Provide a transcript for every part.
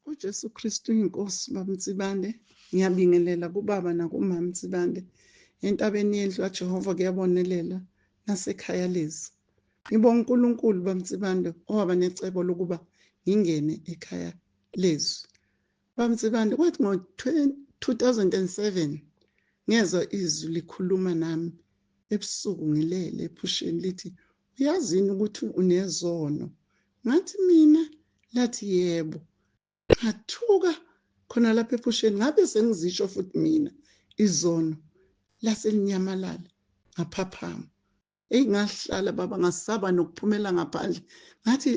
UJesu Kristu inkosi baba Nsibande, ngiyabingelela kubaba nakumama Nsibande. Entabeni yendlu kaJehova kuyabonelela nasekhaya lezi. Ngibonga uNkulunkulu baba Nsibande owaba necebo lokuba ngingene ekhaya lezwi. Baba Nsibande kwathi ngo-2007 ngezwa izwi likhuluma nami ebusuku ngilele ephusheni lithi uyazini ukuthi unezono ngathi mina lathi yebo ngathuka khona lapha ephusheni ngabe sengizisho futhi mina izono laselinyamalala ngaphaphama eyi ngahlala baba ngasaba nokuphumela ngaphandle ngathi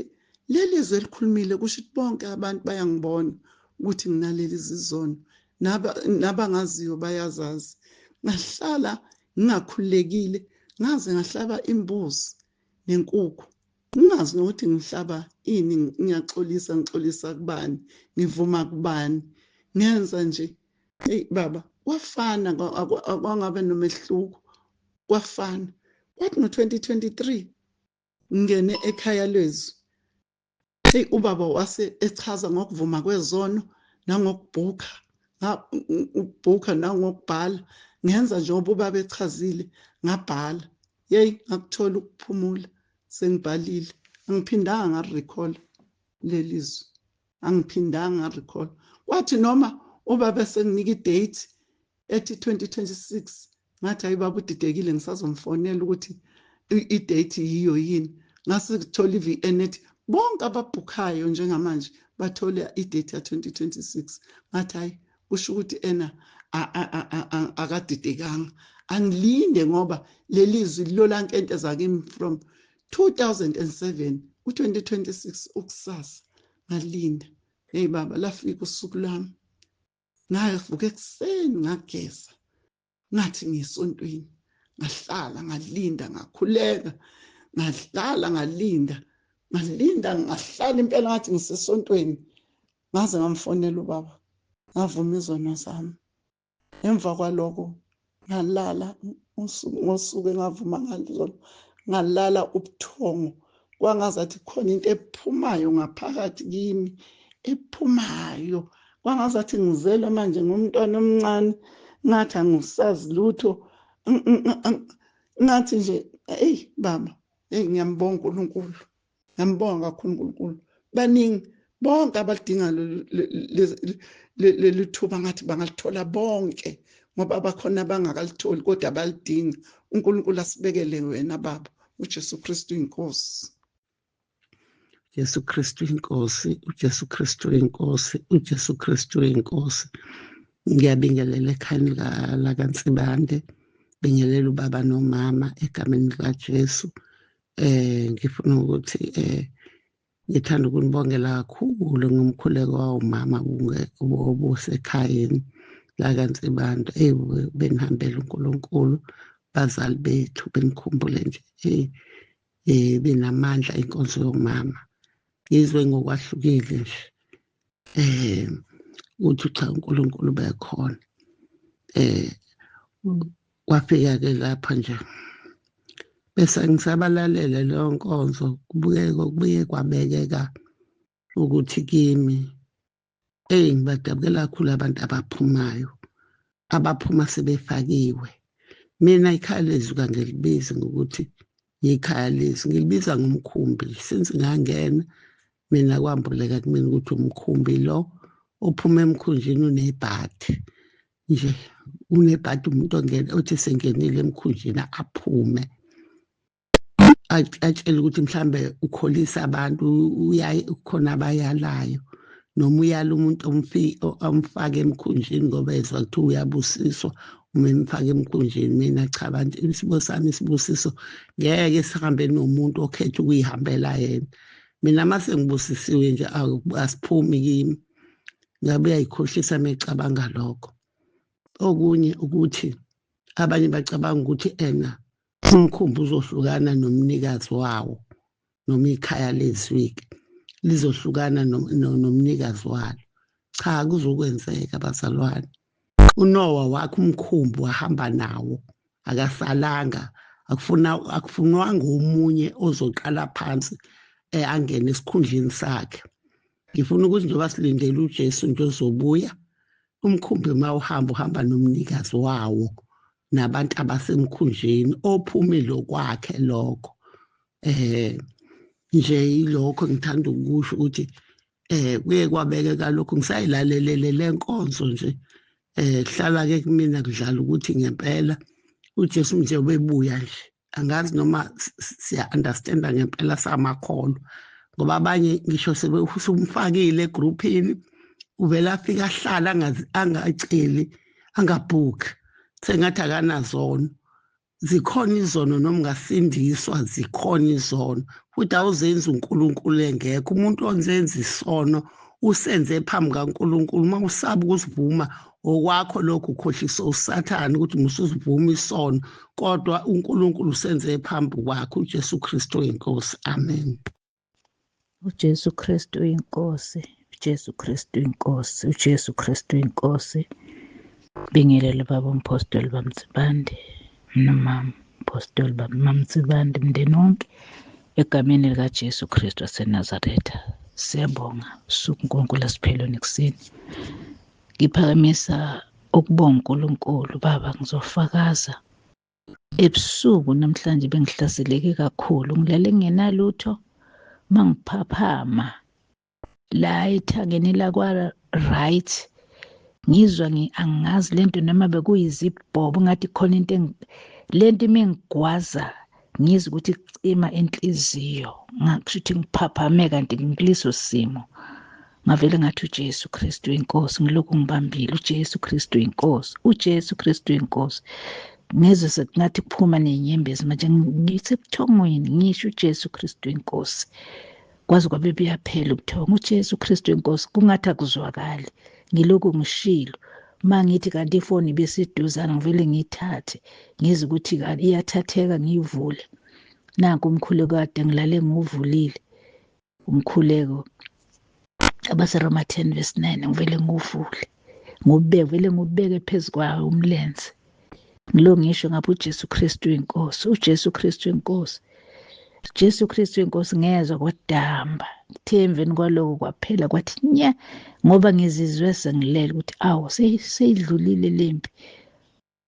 leli zwe elikhulumile kusho ukuthi bonke abantu bayangibona ukuthi nginaleli zizono nabangaziyo bayazazi ngahlala ngingakhululekile ngaze ngahlaba imbuzi nenkukhu ngingazi nokuthi ngihlaba ini ngiyaxolisa ngixolisa kubani ngivuma kubani ngenza nje hey baba kwafana kwangabe nomehluko kwafana kwathi ngo-2023 ngingene ekhaya lwezwi hey ubaba wase echaza ngokuvuma kwezono nangokubhukha ukubhukha nangokubhala ngenza njengoba ubaba echazile ngabhala yeyi ngakuthola ukuphumula sengibhalile angiphindanga ngarecall leli zwi angiphindanga ngarecall kwathi noma ubaba esenginika idate ethi 2026 ngathi hayi baba udidekile ngisazomfonela ukuthi idate yiyo yini ngase kuthola i-VN ethi bonke ababhukhayo njengamanje bathole idate ya-2026 ngathi hayi kusho ukuthi ena akadidekanga angilinde ngoba leli zwi lilolankenteza kimi from 2007 u-2026 ukusasa ngalinda hey baba lafika usuku lwami ngavuka ekuseni ngageza ngathi ngisontweni ngahlala ngalinda ngakhuleka ngahlala ngalinda ngalinda ngahlala impela ngathi ngisesontweni ngaze ngamfonela ubaba ngavuma izono zami emva kwaloko ngalala ngosuku engavuma ngalo ngalala ubuthongo kwangazathi khona into ephumayo ngaphakathi kimi ephumayo kwangazathi ngizelwe manje ngumntwana omncane ngathi angisazi lutho ngathi nje eyi baba eyi ngiyambonga uNkulunkulu ngiyambonga kakhulu uNkulunkulu baningi bonke abalidinga leli thuba ngathi bangalithola bonke ngoba bakhona abangakalitholi kodwa balidinga uNkulunkulu asibekele wena baba uJesu Kristu inkosi Jesu Kristu inkosi uJesu Kristu inkosi uJesu Kristu inkosi ngiyabingelela ekhayeni lakaNsibande bingelela ubaba nomama egameni likaJesu ngifuna ukuthi ngithanda ukunibongela kakhulu ngomkhuleko wawumama obusekhayeni lakaNsibande eyi benihambela uNkulunkulu bazali bethu benikhumbule nje eyi benamandla inkonzo yomama ngizwe ngokwahlukile nje eh ukuthi cha uNkulunkulu bekhona eh kwafika ke lapha nje bese ngisabalalele leyo nkonzo kubukeke kubuye kwabekeka ukuthi kimi eyi ngibadabukela kakhulu abantu abaphumayo abaphuma sebefakiwe mina ikhaya lezwi kangilibizi ngokuthi yikhaya lezwi ngilibiza ngomkhumbi since ngangena mina kwambuleka kumina ukuthi umkhumbi lo ophuma emkhunjini unebhadi nje unebhadi umuntu ongena othi sengenile emkhunjini aphume atshele ukuthi mhlambe ukholisa abantu uyaye khona abayalayo noma uyala umuntu omfake emkhunjini ngoba ezwa kuthiwa uyabusiswa uma emfake emkhunjini mina cha bantu isibo sami isibusiso ngeke sihambe nomuntu okhetha ukuyihambela yena mina uma sengibusisiwe nje asiphumi kimi ngabe uyayikhohlisa uma ecabanga lokho okunye ukuthi abanye bacabanga ukuthi ena umkhumbi uzohlukana nomnikazi wawo noma ikhaya lezwi-ke lizohlukana nomnikazi walo cha kuzokwenzeka bazalwane uNowa wakhe umkhumbi wahamba nawo akasalanga akufuna akufunwanga omunye ozoqala phansi angene esikhundleni sakhe. Ngifuna ukuthi njengoba silindele uJesu nje ozobuya, umkhumbi uma uhamba uhamba nomnikazi wawo nabantu abasemkhunjini ophumile kwakhe lokho. Nje yilokho ngithanda ukusho ukuthi kuye kwabekeka lokho, ngisayilalelele lenkonzo nje. Hlala ke kumina kudlala ukuthi ngempela uJesu nje ubebuya nje, angazi noma siya understanda ngempela samakholwa, ngoba abanye ngisho sebesumfakile egroupini uvela afika ahlala angaceli angabhuki, sengathi akanazono. Zikhona izono noma ungasindiswa, zikhona izono futhi awuzenzi uNkulunkulu engekho. Umuntu onzenza isono usenze phambi kaNkulunkulu. Uma usaba ukusivuma okwakho lokhu ukhohlisa uSathane ukuthi musuzivuma isono, kodwa uNkulunkulu usenze phambi kwakho. uJesu Kristu uyinkosi. Amen. uJesu Kristu uyinkosi, uJesu Kristu uyinkosi, uJesu Kristu uyinkosi. Bingelele baba umpostoli bamtsibande, nomama umpostoli bamtsibande, mndeni wonke egameni likaJesu Kristu waseNazaretha. Siyabonga usuku uNkulunkulu asiphelweni ekuseni. Ngiphakamisa ukubonga uNkulunkulu baba, ngizofakaza ebusuku namhlanje bengihlaseleke kakhulu, ngilale ngingenalutho. Mangiphaphama la ethangeni lakwa right, ngizwa angazi lento noma bekuyizibhobo, ngathi khona into lento imengigwaza, ngizwa ukuthi kucima inhliziyo, ngakusho ukuthi ngiphaphame kanti ngikuleso simo. Ngavele ngathi uJesu Kristu inkosi, ngilokhu ngibambile uJesu Kristu inkosi, uJesu Kristu inkosi. Ngezwe sekungathi kuphuma nenyembezi manje, ngisebuthongweni ngisho uJesu Kristu inkosi, kwaze kwabe buyaphela ubuthongo. uJesu Kristu inkosi, kungathi akuzwakali, ngilokhu ngishilo. Mangithi kanti ifoni ibisiduzana, ngivele ngiyithathe ngizwe ukuthi iyathatheka, ngiyivule. Nanku umkhuleko kade ngilale ngiwuvulile, umkhuleko abaseRoma 10 verse 9, ngivele ngiwuvule ngubeke, vele ngubeke phezu kwawo umlenze, ngilo ngisho ngapha uJesu Kristu inkosi, uJesu Kristu inkosi, Jesu Kristu inkosi. Ngezwa kwadamba, kuthe emveni kwaloko kwaphela kwathi nya, ngoba ngizizwe sengilele ukuthi awu seyidlulile lempi.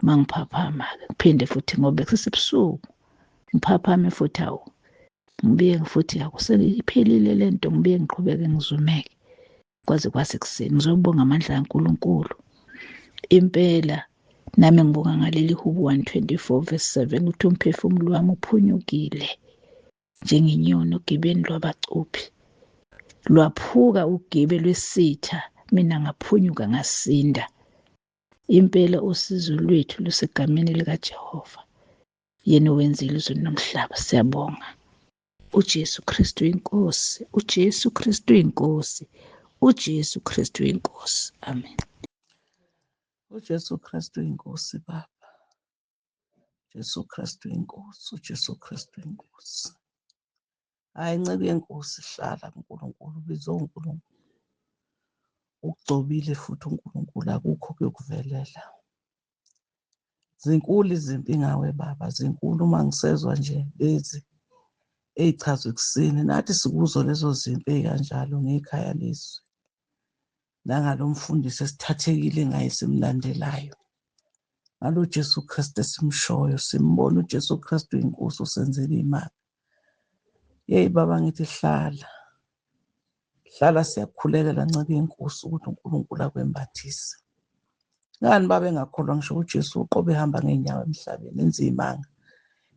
Mangiphaphama-ke ngiphinde futhi ngoba kusesebusuku, ngiphaphame futhi awu ngibuye futhi akuseyiphelile lento, ngibuye ngiqhubeke ngizumeke kwaze kwasekuseni. Ngizobonga amandla kaNkulunkulu impela. Nami ngibonga ngaleli hubo 124 verse 7 ukuthi umphefumulo wami uphunyukile njengenyoni ogibeni lwabacuphi, lwaphuka ugibe lwesitha, mina ngaphunyuka ngasinda. Impela usizo lwethu lusegameni likaJehova, yena owenzile izulu nomhlaba. Siyabonga. uJesu Kristu inkosi, uJesu Kristu inkosi, uJesu Kristu inkosi. Amen. uJesu Kristu inkosi baba, Jesu Kristu inkosi, uJesu Kristu inkosi. Hayi nceku yenkosi, hlala kuNkulunkulu, ubizwe uNkulunkulu, ukugcobile futhi uNkulunkulu, akukho kuyokuvelela. Zinkulu izimpi ngawe baba, zinkulu uma ngisezwa nje lezi ey'chazwa ekuseni, nathi sikuzo lezo zimpi ey'kanjalo ngekhaya lezwi nangalo mfundisi esithathekile ngaye simlandelayo, ngalo Jesu Kristu esimshoyo, simbona uJesu Kristu inkosi usenzela imali. Yeyi baba, ngithi hlala hlala, siyakhulekela nceku yenkosi ukuthi uNkulunkulu akwembathise. Ngani baba engakholwa ngisho uJesu uqobe ehamba ngeenyawo emhlabeni enza imanga,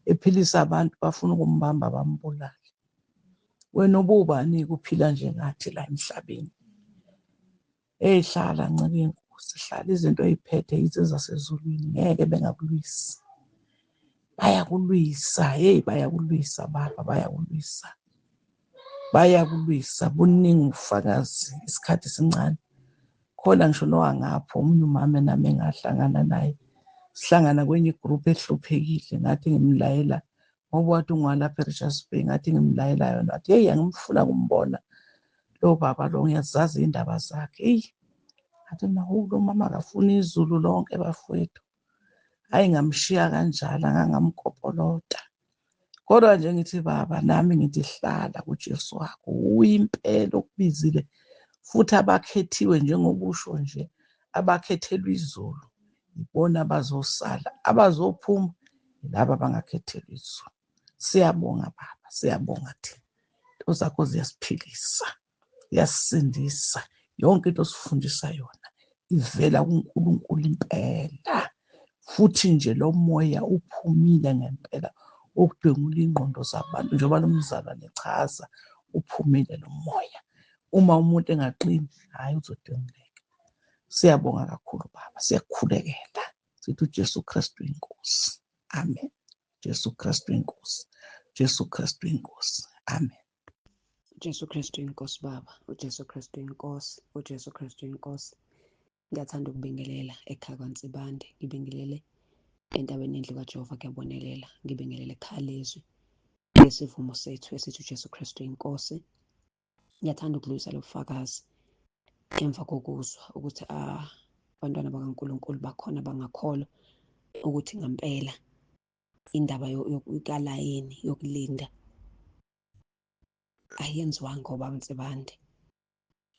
ephilisa abantu bafuna ukumbamba bambulale. Wena ububani kuphila nje ngathi la emhlabeni? Hey hlala nceku yenkosi, hlala, izinto oyiphethe yizo ezasezulwini, ngeke bengakulwisi. Bayakulwisa, hey bayakulwisa baba, bayakulwisa. Bayakulwisa, buningi ubufakazi, isikhathi sincane. Khona ngisho nowangapho omunye umama nami engahlangana naye, sihlangana kwenye igroup ehluphekile, ngathi ngimlayela ngoba wathi ungwalapha eRichards Bay, ngathi ngimlayela yona, wathi hey angimfuna kumbona lo baba lo, ngiyazazi indaba zakhe. Eyi ngathi mina lo mama akafuni izulu lonke bafowethu. Hayi ngamshiya kanjalo, angangamkopolota. Kodwa nje ngithi baba, nami ngithi hlala kuJesu wakho, uyimpela okubizile. Futhi abakhethiwe njengobusho nje, abakhethelwe izulu ibona abazosala, abazophuma laba abangakhethelwe izulu. Siyabonga Baba, siyabonga thina. Into zakho ziyasiphilisa, ziyasisindisa. Yonke into osifundisa yona ivela kuNkulunkulu impela. Futhi nje lo moya uphumile ngempela wokudwengula iy'ngqondo zabantu, njengoba lo mzalwane echaza, uphumile lo moya. Uma umuntu engaqini, hhayi uzodwenguleka. Siyabonga kakhulu Baba, siyakukhulekela. Sithi uJesu Kristu inkosi. Amen. Jesu Kristu inkosi. Jesu Kristu inkosi. Amen. Jesu Kristu inkosi Baba, uJesu Kristu inkosi, uJesu Kristu inkosi. Ngiyathanda ukubingelela ekhaya kwaNsibande, ngibingelele entabeni yendlu kaJehova kuyabonelela, ngibingelele ekhaya lezwi ngesivumo sethu esithi uJesu Kristu inkosi. Ngiyathanda ukudlulisa lobufakazi emva kokuzwa ukuthi abantwana bakaNkulunkulu bakhona bangakholwa ukuthi ngempela indaba kalayini yokulinda ayenziwanga obaba Nsibande.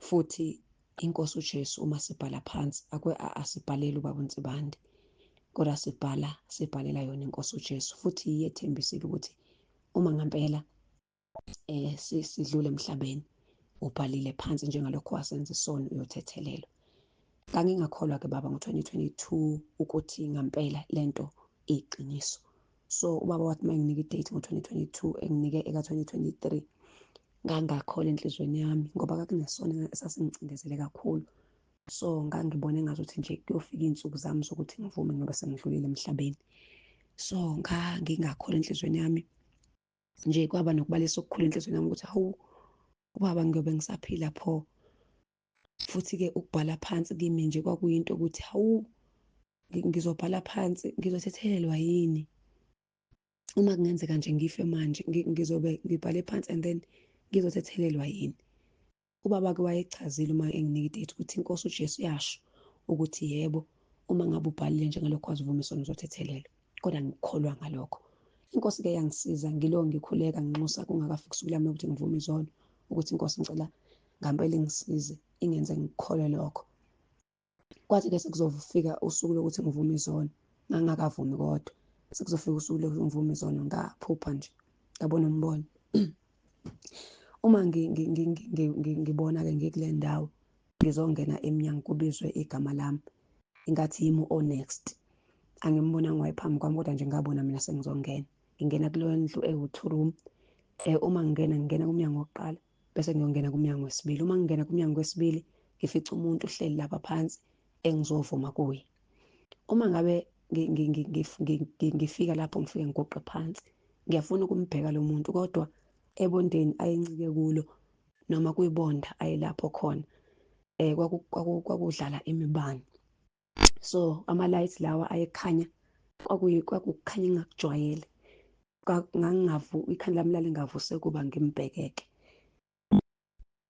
Futhi inkosi uJesu uma sibhala phansi asibhaleli ubaba uNsibande, kodwa sibhalela yona inkosi uJesu. Futhi iyethembisile ukuthi uma ngempela sidlule emhlabeni ubhalile phansi njengalokho wasenza isono uyothethelelwa. Ngangingakholwa-ke baba ngo-2022 ukuthi ngempela lento iyiqiniso. So ubaba wathi uma enginika i-date ngo-2022 enginike eka-2023, ngangakholwa enhliziyweni yami ngoba kwakunesona esasingicindezele kakhulu. So ngangibona engazuthi nje kuyofika iy'nsuku zami zokuthi ngivume ngoba sengidlulile emhlabeni. So ngangingakholwa enhliziyweni yami nje, kwaba nokubalisa okukhulu enhliziyweni yami ukuthi hawu ubaba ngiyobe ngisaphila pho. Futhi-ke ukubhala phansi kimi nje kwakuyinto ukuthi hawu ngizobhala phansi ngizothethelelwa yini uma kungenzeka nje ngife manje, ngizobe ngibhale phansi and then ngizothethelelwa yini. Ubaba-ke wayechazile uma enginika i-date ukuthi inkosi uJesu yasho ukuthi yebo uma ngabe ubhalile njengalokho wazivuma isono uzothethelelwa, kodwa ngikholwa ngalokho. Inkosi-ke yangisiza ngilo ngikhuleka nginxusa kungakafiki usuku lami lokuthi ngivume izono, ukuthi inkosi ngicela ngampela ingisize ingenze ngikholwe lokho. Kwathi-ke sekuzofika usuku lokuthi ngivume izono, ngangingakavumi kodwa sekuzofika usuku lokuthi ngivume izono, ngaphupha nje ngabona umbono. Uma ngibona-ke ngikule ndawo ngizongena emnyango kubizwe igama lami, ingathi yimi o-next. Angimbonanga wayephambi kwami kodwa nje ngabona mina sengizongena. Ngingena kuleyo ndlu ewu-two room. Uma ngingena, ngingena kumnyango wokuqala bese ngiyongena kumnyango wesibili. Uma ngingena kumnyango wesibili ngifica umuntu uhleli lapha phansi engizovuma kuye. Uma ngabe ngifika lapho ngifike ngiguqe phansi, ngiyafuna ukumbheka lo muntu kodwa ebondeni ayencike kulo noma kuyibonda ayelapho khona kwakudlala imibani. So ama-lights lawa ayekhanya kwakukhanya engakujwayele. Ikhanda lami lalingavuse kuba ngimbhekeke.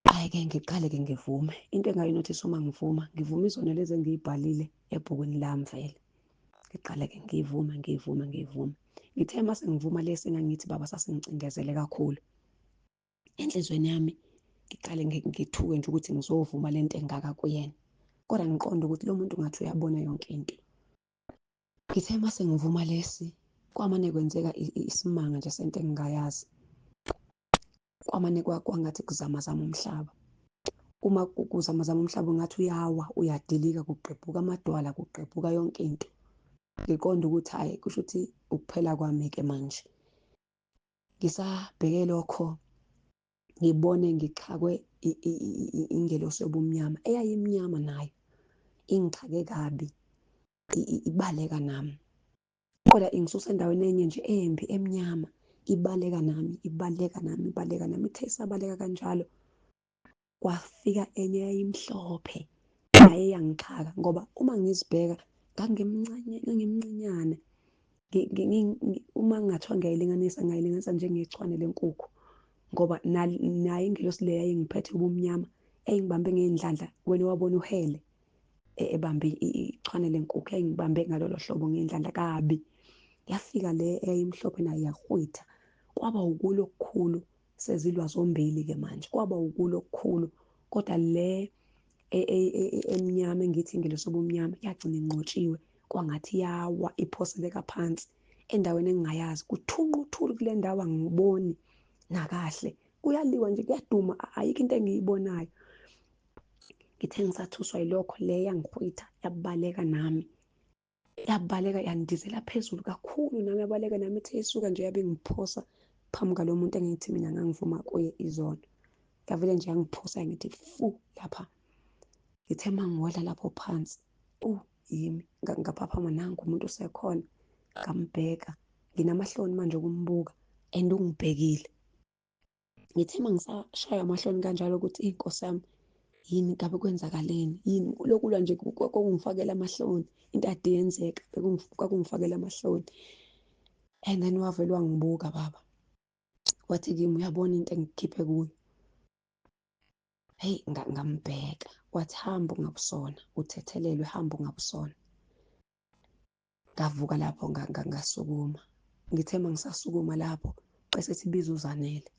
Hhayi-ke ngiqale-ke ngivume. Into engayinothisa uma ngivuma, ngivuma izono lezi engiyibhalile ebhukwini lami vele. Ngiqale-ke ngivume, ngivume, ngivume. Ngithe uma sengivuma lesi engangithi baba sasingicindezele kakhulu. Enhliziyweni yami ngiqale ngithuke nje ukuthi ngizovuma lento engaka kuyena. Kodwa ngiqonde ukuthi lo muntu ngathi uyabona yonke into. Ngithe uma sengivuma lesi, kwamane kwenzeka isimanga nje sento engingayazi. Kwamane kwangathi kuzamazama umhlaba. Uma kuzamazama umhlaba ungathi uyawa, uyadilika, kugqebhuka amadwala, kugqebhuka yonke into. Ngiqonde ukuthi hhayi kusho ukuthi ukuphela kwami-ke manje. Ngisabheke lokho ngibone ngixhakwe ingelosi yobumnyama eyayimnyama nayo, ingixhake kabi, ibaleka nami. Kodwa ingisusa endaweni enye nje embi emnyama, ibaleka nami, ibaleka nami, ibaleka nami. Ithe isabaleka kanjalo kwafika enye eyayimhlophe naye yangixhaka, ngoba uma ngizibheka ngangimncinyane. Uma ngingathiwa ngiyayilinganisa, ngingayilinganisa njengechwane lenkukhu, ngoba naye ingelosi le yayingiphethe ubumnyama, eyayingibambe ngey'ndlandla, wena wabona uhele ebambe ichwane lenkukhu, yayingibambe ngalolo hlobo ngey'ndlandla kabi. Yafika le eyayimhlophe naye yahwitha, kwaba ukulo okukhulu, sezilwa zombili-ke manje, kwaba ukulo okukhulu. Kodwa le emnyama engithi ingelosi yobumnyama yagcina inqotshiwe, kwangathi yawa iphoseleka phansi endaweni engingayazi. Kuthunqa uthuli kule ndawo, angiboni nakahle, kuyaliwa nje, kuyaduma, ayikho into engiyibonayo. Ngithe ngisathuswa yilokho, le yangihwitha yabaleka nami, yabaleka yandizela phezulu kakhulu nami, yabaleka nami. Ithe isuka nje yabe ingiphosa phambi kwalo muntu engithi mina ngangivuma kuye izono. Yavele nje yangiphosa ngithi fu lapha. Ngithe uma ngiwela lapho phansi, yimi ngaphaphama, nangu umuntu usekhona. Ngambheka, nginamahloni manje ukumbuka and ungibhekile. Ngithe uma ngisashaywa amahloni kanjalo ukuthi inkosi yami, yini ngabe kwenzakaleni, yini lokulwa nje kwakungifakela amahloni, into ade yenzeka kwakungifakela amahloni. And then wavele wangibuka baba, wathi kimi uyabona into engikhiphe kuyo. Hey, ngambheka, wathi hamba ungabusona, uthethelelwe, hamba ungabusona. Ngavuka lapho ngasukuma. Ngithe uma ngisasukuma lapho bese biza uZanele,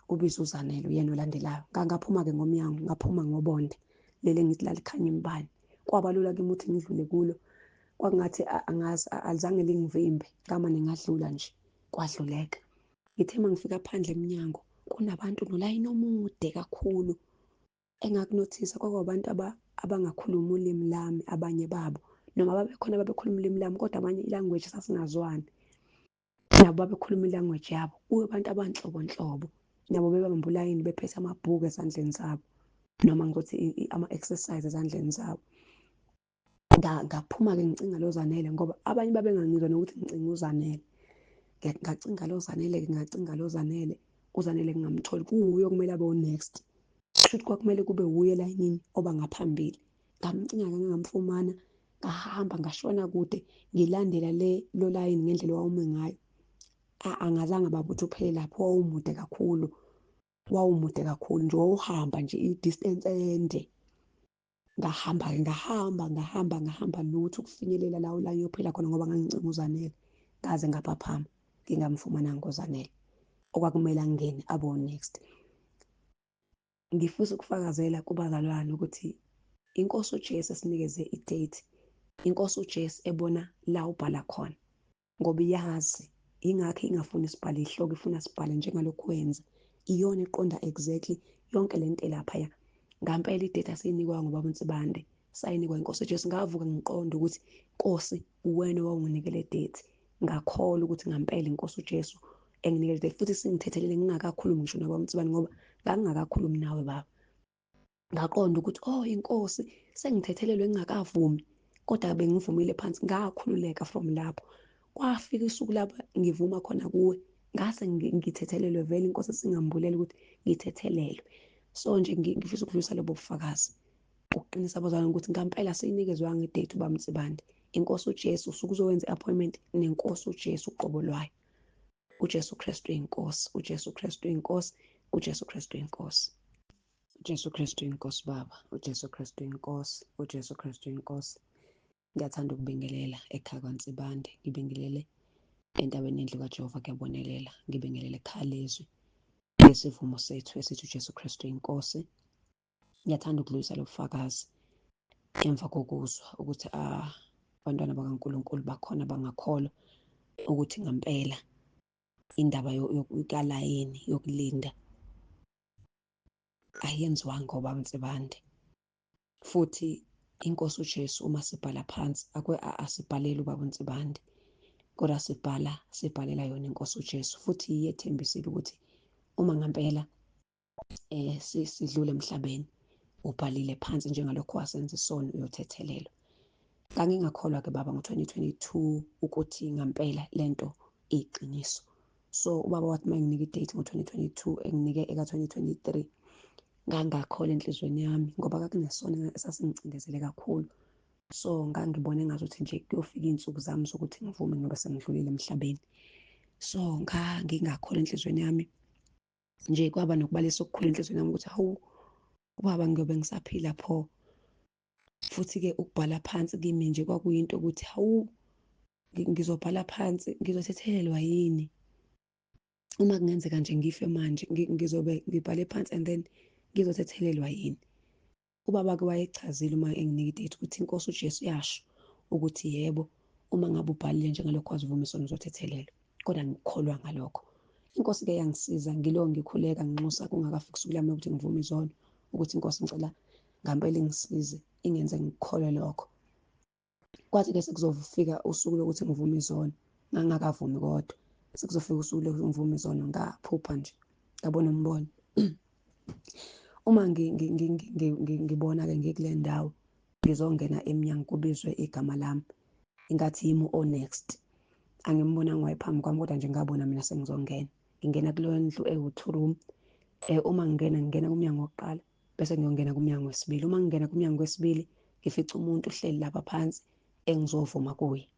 ubiza uZanele uyena olandelayo. Ngaphuma-ke ngomnyango, ngaphuma ngobonde leli engithi lalikhanya imibani. Kwaba lula kimi ukuthi ngidlule kulo, kwakungathi angazi, alizange lingivimbe, ngamane ngadlula nje kwadluleka. Ngithe uma ngifika phandle emnyango kunabantu nolayini omude kakhulu. Engakunothisa kwakuwabantu abangakhulumi ulimi lami, abanye babo, noma babekhona ababekhuluma ulimi lami, kodwa abanye ilanguage sasingazwani, nabo babekhuluma ilanguage yabo. Kuyo abantu abanhlobonhlobo, nabo bebamba ulayini bephethe amabhuku ezandleni zabo, noma ngizothi ama-exercise ezandleni zabo. Ngaphuma-ke ngicinga lo Zanele, ngoba abanye babengangizwa nokuthi ngicinga uZanele. Ngacinga lo Zanele-ke, ngacinga lo Zanele, uZanele ngingamtholi, kuwuye okumele abe u-next. Kushuthi kwakumele kube wuye elayinini oba ngaphambili. Ngamcinga-ke ngangamfumana, ngahamba ngashona kude ngilandela le lo layini ngendlela owawume ngayo. Angazange baba ukuthi uphele lapho, wawumude kakhulu, wawumude kakhulu nje, wawuhamba nje i-distance ende. Ngahamba-ke, ngahamba, ngahamba, ngahamba lutho ukufinyelela la ulayini uyophela khona, ngoba ngangicinga uZanele. Ngaze ngaphaphama ngingamfumananga uZanele, okwakumele angene abe u-next. Ngifisa ukufakazela kubazalwane ukuthi inkosi uJesu esinikeze i-date, inkosi uJesu ebona la ubhala khona, ngoba iyazi, ingakho ingafuni sibhale ihloko, ifuna sibhale njengalokhu wenza. Iyona eqonda exactly yonke lento elaphaya. Ngampela i-date asiyinikwa ngobaba uNsibande, sayinikwa inkosi uJesu. Ngavuka ngiqonda ukuthi Nkosi uwena owawunginike le date. Ngakholwa ukuthi ngampela inkosi uJesu enginike le date, futhi singithethelele ngingakakhulumi ngisho nobaba uNsibande, ngoba ngangingakakhulumi nawe baba. Ngaqonda ukuthi oh inkosi sengithethelelwe ngingakavumi, kodwa bengivumile phansi. Ngakhululeka from lapho. Kwafika usuku lapho ngivuma khona kuwe, ngase ngithethelelwe vele, inkosi singambulela ukuthi ngithethelelwe. So nje ngifisa ukudlulisa lobo bufakazi ukuqinisa abazalwane ukuthi ngampela siyinikezwanga i-date ubaba Nsibande. Inkosi uJesu usuke uzowenza i-appointment nenkosi uJesu uqobo lwayo. uJesu Kristu inkosi, uJesu Kristu inkosi, uJesu Kristu inkosi. uJesu Kristu inkosi baba, uJesu Kristu inkosi, uJesu Kristu inkosi. Ngiyathanda ukubingelela ekhaya kwaNsibande, ngibingelele entabeni yendlu kaJehova kuyabonelela, ngibingelele ekhaya lezwi lesivumo sethu esithi uJesu Kristu inkosi. Ngiyathanda ukudlulisa lo bufakazi emva kokuzwa ukuthi abantwana bakaNkulunkulu bakhona bangakholwa ukuthi ngampela indaba kalayini yokulinda ayenziwanga obaba Nsibande. Futhi inkosi uJesu uma sibhala phansi asibhaleli ubaba uNsibande, kodwa sibhalela yona inkosi uJesu. Futhi iyethembisile ukuthi uma ngampela sidlule emhlabeni, ubhalile phansi njengalokho wasenza isono, uyothethelelwa. Ngangingakholwa ke baba ngo-2022 ukuthi ngampela lento iyiqiniso. So ubaba wathi uma enginika i-date ngo-2022, enginike eka-2023, ngangakholwa enhliziyweni yami ngoba kwakunesona esasingicindezele kakhulu. So ngangibona engazuthi nje kuyofika iy'nsuku zami zokuthi ngivume ngoba sengidlulile emhlabeni. So ngingakholwa enhliziyweni yami nje, kwaba nokubalisa okukhulu enhliziyweni yami ukuthi hawu ubaba ngiyobe ngisaphila pho. Futhi-ke ukubhala phansi kimi nje kwakuyinto ukuthi hawu ngizobhala phansi, ngizothethelelwa yini? Uma kungenzeka nje ngife manje, ngizobe ngibhale phansi and then Ngizothethelelwa yini? Ubaba-ke wayechazile uma enginika i-date ukuthi inkosi uJesu yasho ukuthi yebo, uma ngabe ubhalile njengalokho wazivuma isono uzothethelelwa. Kodwa ngikholwa ngalokho. Inkosi-ke yangisiza, ngilo ngikhuleka nginxusa kungakafiki usuku lami lokuthi ngivume izono, ukuthi inkosi ngicela ngampela ingisize, ingenze ngikholwe lokho. Kwathi-ke sekuzofika usuku lokuthi ngivume izono, ngangingakavumi kodwa. Sekuzofika usuku lokuthi ngivume izono, ngaphupha nje, ngabona umbono. Uma ngibona-ke ngikule ndawo, ngizongena emnyango kubizwe igama lami, ingathi yimi o-next. Angimbonanga wayephambi kwami kodwa nje ngabona mina sengizongena. Ngingena kuleyo ndlu ewu-two room. Uma ngingena, ngingena kumnyango wokuqala, bese ngiyongena kumnyango wesibili. Uma ngingena kumnyango wesibili, ngifica umuntu uhleli lapha phansi engizovuma kuye.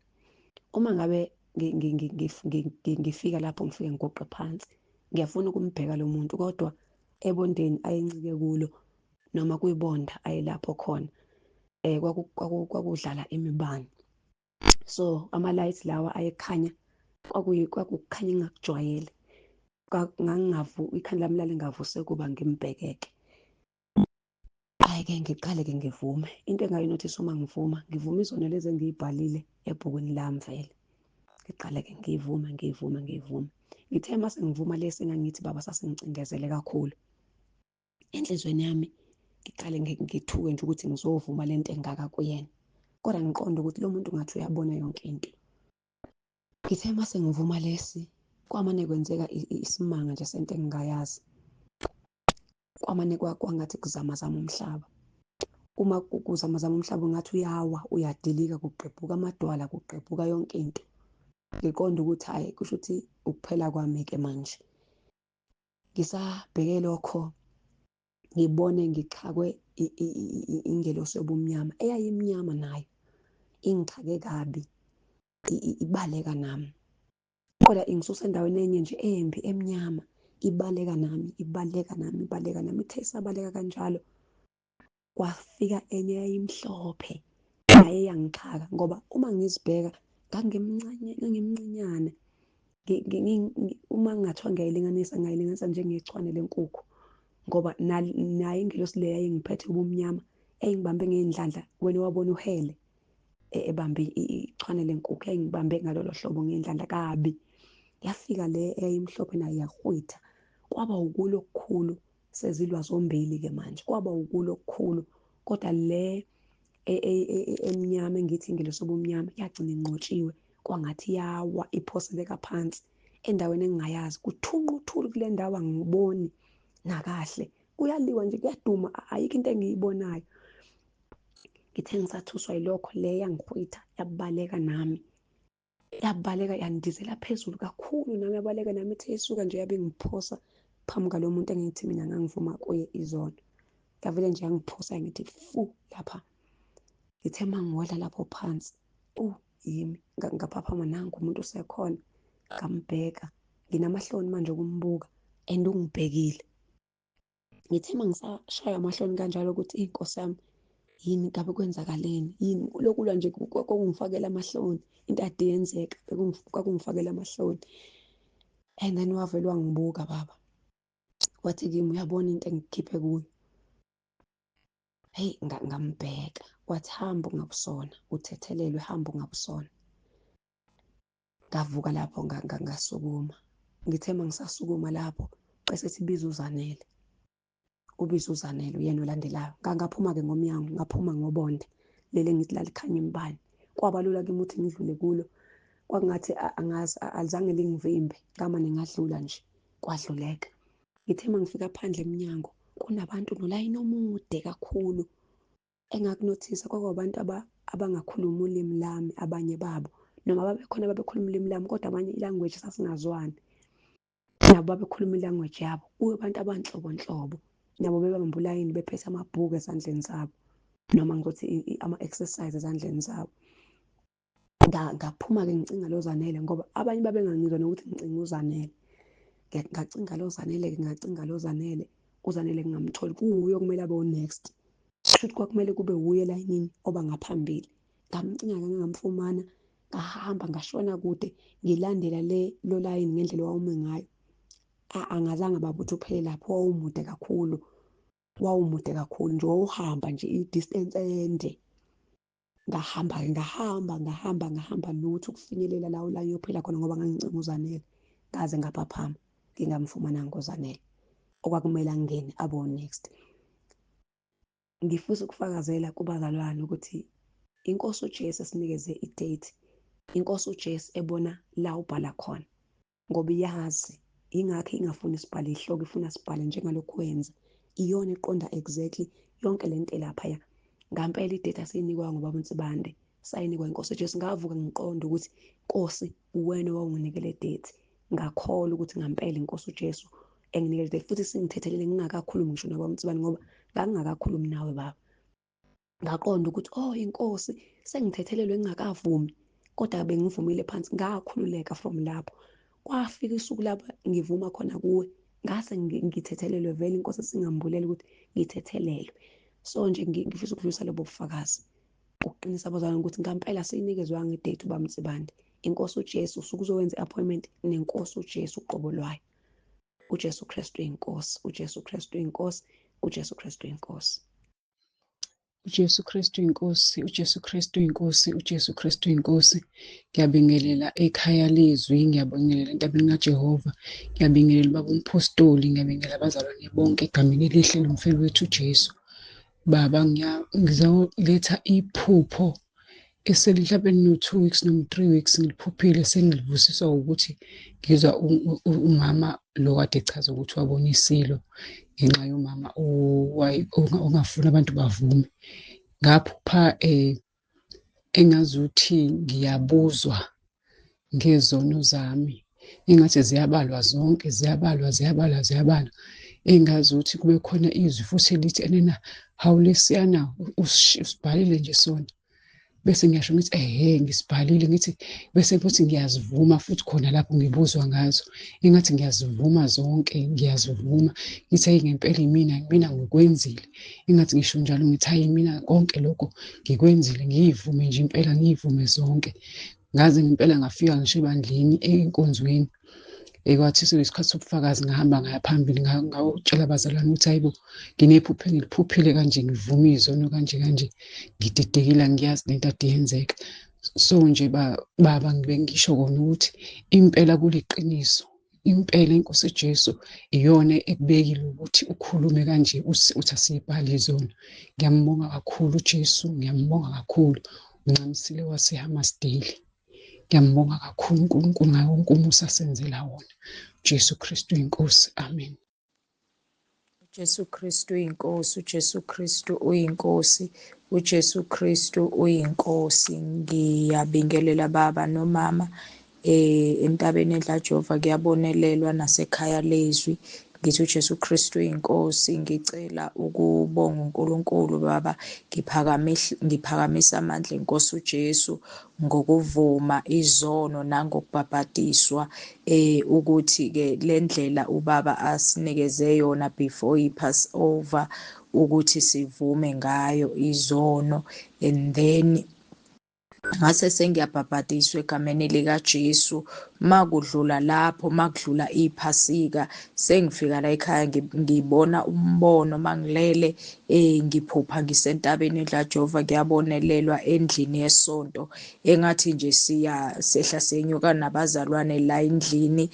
Uma ngabe ngifika lapho ngifike ngiguqe phansi, ngiyafuna ukumbheka lo muntu kodwa ebondeni ayencike kulo noma kwibonda ayelapho khona, kwakudlala imibani. So ama-lights lawa ayekhanya, kwakukhanya engingakujwayele. Ikhanda lami lalingavuse ukuba ngimbhekeke. Hhayi-ke ngiqale-ke ngivume. Into engayinothisa uma ngivuma, ngivuma izono lezi engiy'bhalile ebhukwini lami vele. Ngiqale-ke ngivume, ngivume, ngivume. Ngithe uma sengivuma lesi engangithi baba sasingicindezele kakhulu. Enhliziyweni yami ngiqale ngithuke nje ukuthi ngizovuma le nto engaka kuyena. Kodwa ngiqonde ukuthi lo muntu ngathi uyabona yonke into. Ngithe uma sengivuma lesi, kwamane kwenzeka isimanga nje sento engingayazi. Kwamane kwangathi kuzamazama umhlaba. Uma kuzamazama umhlaba ungathi uyawa, uyadilika, kugqebhuka amadwala, kugqebhuka yonke into. Ngiqonde ukuthi hhayi kusho ukuthi ukuphela kwami-ke manje. Ngisabheke lokho, ngibone ngixhakwe ingelosi yobumnyama, eyayimnyama nayo, ingixhake kabi, ibaleka nami. Kodwa ingisusa endaweni enye nje embi emnyama, ibaleka nami, ibaleka nami, ibaleka nami. Ithe isabaleka kanjalo, kwafika enye eyayimhlophe, naye yangixhaka ngoba uma ngizibheka ngangimncinyane. Uma kungathiwa ngiyayilinganisa, ngingayilinganisa njengechwane lenkukhu ngoba nayo ingelosi le yayingiphethe ubumnyama, yayingibambe ngey'ndlandla, wena wabona uhele ebambe ichwane lenkukhu, yayingibambe ngalolo hlobo ngey'ndlandla kabi. Yafika le eyayimhlophe nayo yahwitha, kwaba ukulo okukhulu, sezilwa zombili-ke manje, kwaba ukulo okukhulu. Kodwa le emnyama engithi ingelosi yobumnyama yagcina inqotshiwe, kwangathi yawa iphoseleka phansi endaweni engingayazi. Kuthunqa uthuli kule ndawo, angiboni nakahle, kuyaliwa nje, kuyaduma, ayikho into engiyibonayo. Ngithe ngisathuswa yilokho, le yangihwitha yabaleka nami, yabaleka yandizela phezulu kakhulu nami, yabaleka nami. Ithe isuka nje yabe ingiphosa phambi kwalo muntu engithi mina ngangivuma kuye izolo. Yavele nje yangiphosa ngithi fu lapha. Ngithe uma ngiwela lapho phansi, yimi ngaphaphama, nangu umuntu usekhona. Ngambheka, nginamahloni manje okumbuka and ungibhekile. Ngithe uma ngisashaywa amahloni kanjalo ukuthi inkosi yami yini, ngabe kwenzakaleni yini, lokulwa nje kwakungifakela amahloni, into ade yenzeka kwakungifakela amahloni. And then wavele wangibuka baba, wathi kimi uyabona into engikhiphe kuyo. Hheyi, ngambheka, wathi hamba ungabusona, uthethelelwe, hamba ungabusona. Ngavuka lapho ngasukuma. Ngithe uma ngisasukuma lapho, esethi biza uZanele. Ubiza uZanele uyena olandelayo. Ngaphuma-ke ngomnyango, ngaphuma ngobonde leli engithi lalikhanya imibani. Kwaba lula kimi ukuthi ngidlule kulo. Kwakungathi angazi, alizange lingivimbe, ngamane ngadlula nje, kwadluleka. Ngithe uma ngifika phandle emnyango, kunabantu nolayini omude kakhulu. Engakunothisa kwakuwabantu abangakhulumi ulimi lami, abanye babo. Noma babekhona ababekhuluma ulimi lami, kodwa abanye i-language sasingazwani. Nabo babekhuluma i-language yabo. Kubantu abanhlobonhlobo, nabo bebambe ulayini bephethe amabhuku ezandleni zabo, noma ngizothi ama-exercise ezandleni zabo. Ngaphuma-ke ngicinga lo Zanele ngoba abanye babengangizwa nokuthi ngicinga uZanele. Ngacinga lo Zanele-ke, ngacinga lo Zanele, uZanele ngingamtholi, kuwuye okumele abe u-next. Kushuthi kwakumele kube wuye elayinini oba ngaphambili. Ngamcinga-ke ngangamfumana, ngahamba ngashona kude ngilandela le lo layini ngendlela owawume ngayo. Angazange baba ukuthi uphele lapho, wawumude kakhulu. Wawumude kakhulu nje, wawuhamba nje i-distance ende. Ngahamba-ke, ngahamba, ngahamba, ngahamba, lutho ukufinyelela la la ngiyophila khona ngoba ngangicinga uZanele. Ngaze ngaphaphama ngingamfumananga uZanele, okwakumele angene abe next. Ngifisa ukufakazela kubazalwane ukuthi inkosi uJesu esinikeze i-date, inkosi uJesu ebona la ubhala khona, ngoba iyazi, ingakho ingafuni sibhale ihloko, ifuna sibhale njengalokhu wenza. Iyona eqonda exactly yonke lento elaphaya. Ngampela i-date asiyinikwa ngobaba uNsibande, sayinikwa inkosi uJesu. Ngavuka ngiqonda ukuthi Nkosi uwena owawunginike le date. Ngakholwa ukuthi ngampela inkosi uJesu enginike le date, futhi singithethelele ngingakakhulumi ngisho nobaba uNsibande, ngoba ngangingakakhulumi nawe baba. Ngaqonda ukuthi oh inkosi sengithethelelwe ngingakavumi, kodwa bengivumile phansi. Ngakhululeka from lapho. Kwafika usuku lapho ngivuma khona kuwe, ngase ngithethelelwe vele, inkosi singambulela ukuthi ngithethelelwe. So nje ngifisa ukudlulisa lobo bufakazi ukuqinisa abazalwane ukuthi ngampela siyinikezwanga i-date uBaba Nsibande. Inkosi uJesu usuke uzowenza i-appointment nenkosi uJesu uqobo lwayo. UJesu Kristu inkosi, uJesu Kristu inkosi, uJesu Kristu inkosi. UJesu Kristu inkosi, uJesu Kristu inkosi, uJesu Kristu inkosi. Ngiyabingelela ekhaya lezwi, ngiyabingelela entabeni kaJehova, ngiyabingelela ubaba umphostoli, ngiyabingelela abazalwane bonke egameni elihle lomfeli wethu uJesu. Baba, ngizoletha iphupho eseli mhlawumbe no-2 weeks noma 3 weeks ngiliphuphile, sengilivusiswa ukuthi ngizwa umama lo kade echaza ukuthi wabona isilo ngenxa yomama ongafuni abantu bavume. Ngaphupha engazuthi ngiyabuzwa ngezono zami, engathi ziyabalwa zonke, ziyabalwa, ziyabalwa, ziyabalwa, engazuthi kube khona izwi futhi elithi enena, hawu lesiyana usibhalile nje sona. Bese ngiyasho ngithi ehe ngisibhalile, ngithi bese futhi ngiyazivuma futhi khona lapho ngibuzwa ngazo, engathi ngiyazivuma zonke, ngiyazivuma, ngithi hayi ngempela imina, mina ngikwenzile. Engathi ngisho njalo ngithi hayi mina konke lokho ngikwenzile, ngiyivume nje impela, ngiyivume zonke. Ngaze ngempela ngafika ngisho ebandleni enkonzweni, kwathi sekuyisikhathi sobufakazi, ngahamba ngaya phambili, ngawutshela abazalwane ukuthi hayibo nginephupho engiliphuphile kanje, ngivume izono kanje kanje, ngididekile angiyazi lento ade yenzeka. So nje baba ngibe ngisho kona ukuthi impela kuliqiniso, impela inkosi Jesu iyona ekubekile ukuthi ukhulume kanje, uthi asiyibhale izono. Ngiyambonga kakhulu uJesu, ngiyambonga kakhulu, uncamisile waseHammarsdale. Ngiyambonga kakhulu uNkulunkulu ngawo wonke umusa asenzela wona. Jesu Kristu inkosi, amen. uJesu Kristu uyinkosi, uJesu Kristu uyinkosi, uJesu Kristu uyinkosi. Ngiyabingelela baba nomama entabeni edla Jehova, kuyabonelelwa nasekhaya lezwi. Ngithi uJesu Kristu uyinkosi. Ngicela ukubonga uNkulunkulu baba, ngiphakamisa amandla enkosi uJesu ngokuvuma izono nangokubhabhadiswa, ukuthi ke lendlela ubaba asinikeze yona before i-Passover ukuthi sivume ngayo izono, and then ngase sengiyabhabhadiswa egameni likaJesu. Makudlula lapho, makudlula iphasika, sengifika la ekhaya, ngibona umbono mangilele, ngiphupha ngisentabeni edla Jehova, kuyabonelelwa endlini yesonto, engathi nje siya sehla senyuka nabazalwane la endlini,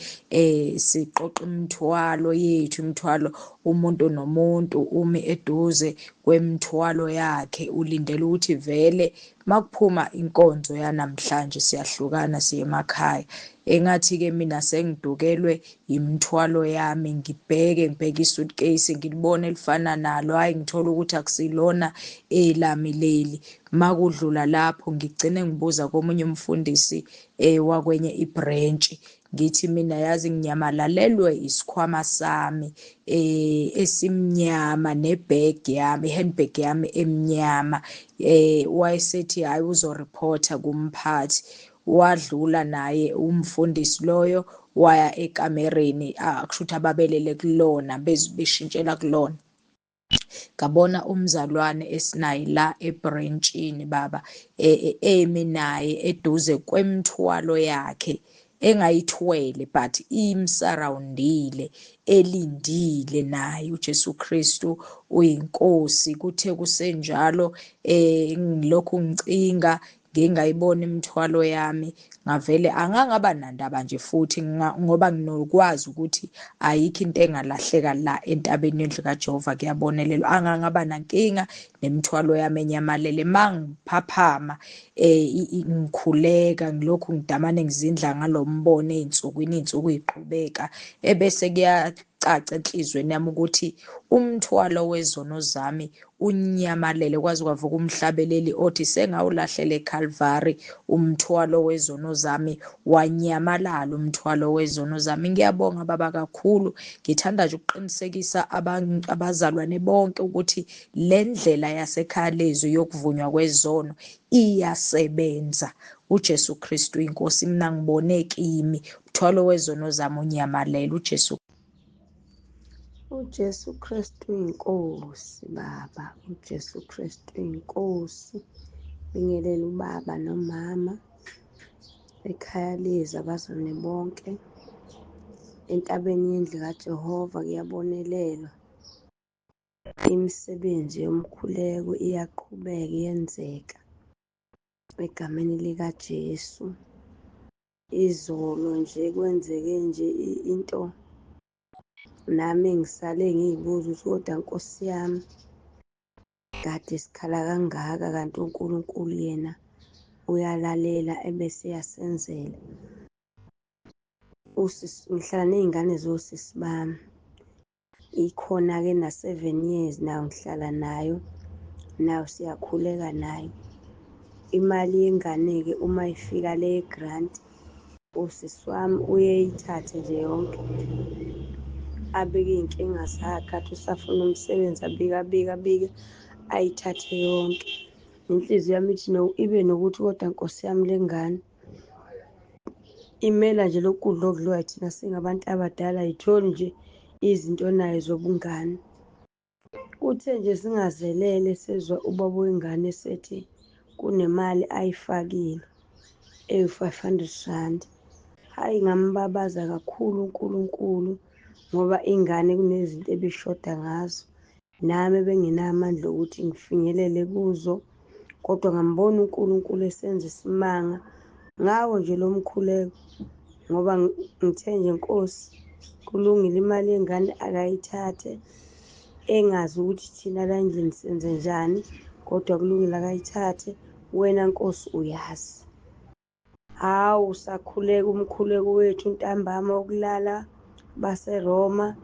siqoqa imithwalo yethu, imithwalo, umuntu nomuntu umi eduze kwemithwalo yakhe, ulindele ukuthi vele makuphuma inkonzo yanamhlanje siyahlukana siye emakhaya. Engathi-ke mina sengidukelwe imithwalo yami, ngibheke ngibheke i-suitcase, ngilibone elifana nalo, hhayi ngithola ukuthi akusilona elami leli. Makudlula lapho ngigcine ngibuza komunye umfundisi wakwenye i-branch, ngithi mina yazi nginyamalalelwe isikhwama sami esimnyama ne-bag yami, i-handbag yami emnyama. Wayesethi hayi uzoreporta kumphathi. Wadlula naye umfundisi loyo waya ekamereni, akusho ukuthi ababelele kulona beshintshela kulona. Ngabona umzalwane esinaye la ebrentshini baba, emi naye eduze kwemithwalo yakhe. engayithwele but imsurroundile, elindile naye. uJesu Kristu uyinkosi. Kuthe kusenjalo ngilokhu ngicinga ngingayibona imithwalo yami, ngavele angangaba nandaba nje futhi ngoba nginokwazi ukuthi ayikho into engalahleka la entabeni yendlu kaJehova, kuyabonelelwa. Angangaba nankinga nemithwalo yami enyamalele. Mangiphaphama ngikhuleka ngilokhu ngidamane ngizindla ngalombono ey'nsukwini, iy'nsuku y'qhubeka, ebese kuyacaca enhliziyweni yami ukuthi umthwalo wezono zami unyamalele. Kwaze kwavuka umhlabeleli othi sengawulahlela eCalvary umthwalo wezono zami, wanyamalala umthwalo wezono zami. Ngiyabonga baba kakhulu. Ngithanda nje ukuqinisekisa abazalwane bonke ukuthi le ndlela yasekhaya lezwi yokuvunywa kwezono iyasebenza. uJesu Kristu inkosi, mina ngibone kimi umthwalo wezono zami unyamalele. uJesu uJesu Kristu inkosi baba, uJesu Kristu inkosi. Bingelela ubaba nomama ekhaya lezi, abazalwane bonke entabeni yendlu kaJehova kuyabonelelwa. Imisebenzi yomkhuleko iyaqhubeka iyenzeka egameni likaJesu. Izolo nje kwenzeke nje into nami ngisale ngiyibuza ukuthi kodwa Nkosi yami, kade sikhala kangaka kanti uNkulunkulu yena uyalalela ebese yasenzela. Usisi, ngihlala ney'ngane zosisi bami, ikhona-ke na-7 years nayo ngihlala nayo, nayo siyakhuleka nayo. Imali yengane-ke uma ifika le grant, usisi wami uyeyithathe nje yonke, abike iy'nkinga zakhe, athi usafuna umsebenzi, abike abike abike, ayithathe yonke. Inhliziyo yami ithi ibe nokuthi kodwa Nkosi yami le ngane imela nje lokhu kudla okudliwa thina singabantu abadala, ayitholi nje izinto nayo zobungane. Kuthe nje singazelele sezwa ubaba wengane sethi kunemali ayifakile ewu-500 rand. Hhayi, ngambabaza kakhulu uNkulunkulu ngoba ingane kunezinto ebishoda ngazo, nami benginamandla okuthi ngifinyelele kuzo, kodwa ngambona uNkulunkulu esenza isimanga ngawo nje lo mkhuleko, ngoba ngithe nje Nkosi kulungile, imali yengane akayithathe, engazi ukuthi thina la endlini senze njani, kodwa kulungile akayithathe, wena Nkosi uyazi. Hawu, sakhuleka umkhuleko wethu ntambama wokulala baseRoma,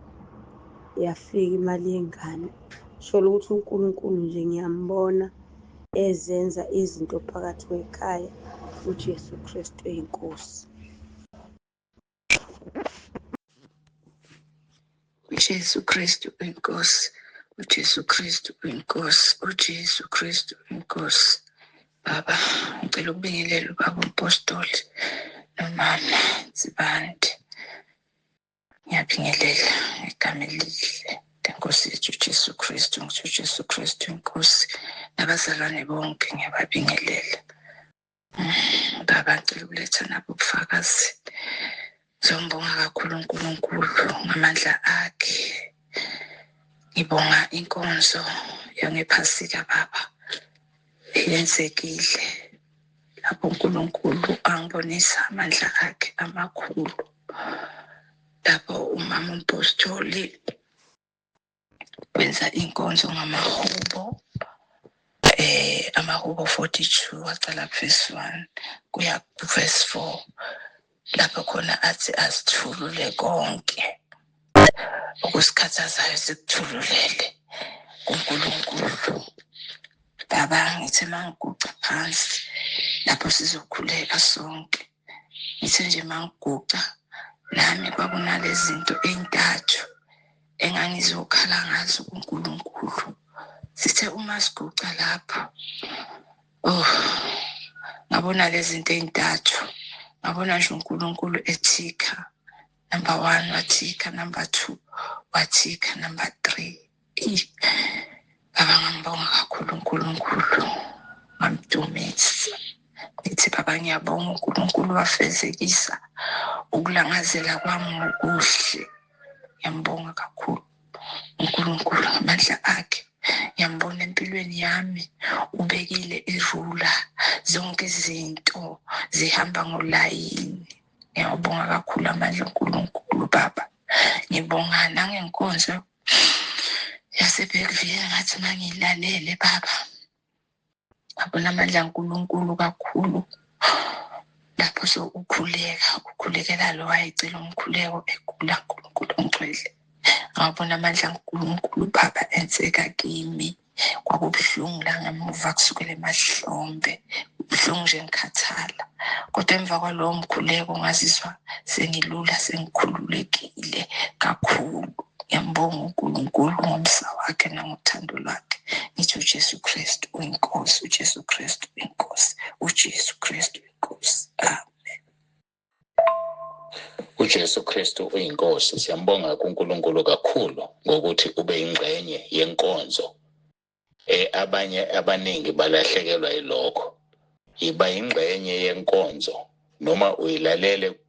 yafika imali yengane. Sholo ukuthi uNkulunkulu nje ngiyambona ezenza izinto phakathi kwekhaya. uJesu Kristu eyinkosi. uJesu Kristu inkosi, uJesu Kristu inkosi, uJesu Kristu inkosi. Baba, ngicela ukubingelela ubaba umpostoli nomama Nsibande. Ngiyabingelela ngegama elihle lenkosi yethu uJesu Kristu. Ngithi uJesu Kristu inkosi, nabazalwane bonke ngiyababingelela. Baba, ngicela ukuletha nabo ubufakazi. Ngizombonga kakhulu uNkulunkulu ngamandla akhe. Ngibonga inkonzo yangephasika baba eyenzekile lapho uNkulunkulu angibonisa amandla akhe amakhulu, lapho umama umpostoli wenza inkonzo ngamahubo, amahubo 42 waqala verse 1 kuya verse 4, lapho khona athi asithulule konke okusikhathazayo, sikuthululele kuNkulunkulu. Baba, ngithi mangiguqa phansi lapho sizokhuleka sonke, ngithe nje mangiguqa nami kwakunalezi zinto ey'ntathu engangizokhala ngazo kuNkulunkulu. Sithe uma siguqa lapho, oh, ngabona lezi zinto ey'ntathu, ngabona nje uNkulunkulu ethika. Number 1 wathika, number 2 wathika, number 3. Baba, ngambonga kakhulu uNkulunkulu, ngamdumisa. Ngithi baba, ngiyabonga uNkulunkulu wafezekisa Ukulangazela kwami ngokuhle. Ngiyambonga kakhulu uNkulunkulu ngamandla akhe. Ngiyambona empilweni yami, ubekile irula, zonke izinto zihamba ngolayini. Ngiyawabonga kakhulu amandla oNkulunkulu Baba. Ngibonga nangenkonzo yaseBergville, ngathi uma ngiyilalele Baba, ngabona amandla kaNkulunkulu kakhulu. Lapho so ukhuleka, ukhulekela lo wayecela umkhuleko egula, uNkulunkulu ongcwele. Ngabona amandla kaNkulunkulu Baba enzeka kimi. Kwakubuhlungu la ngemuva kusukela emahlombe, kubuhlungu nje ngikhathala. Kodwa emva kwalowo mkhuleko ngazizwa sengilula, sengikhululekile kakhulu. Ngiyambonga uNkulunkulu ngomsa wakhe nangothando lwakhe. Ngithi uJesu Kristu uyinkosi, uJesu Kristu uyinkosi, uJesu Kristu uyinkosi. Amen. UJesu Kristu uyinkosi. Siyambonga kuNkulunkulu kakhulu ngokuthi ube ingxenye yenkonzo. Abanye abaningi balahlekelwa yilokho. Yiba ingxenye yenkonzo noma uyilalele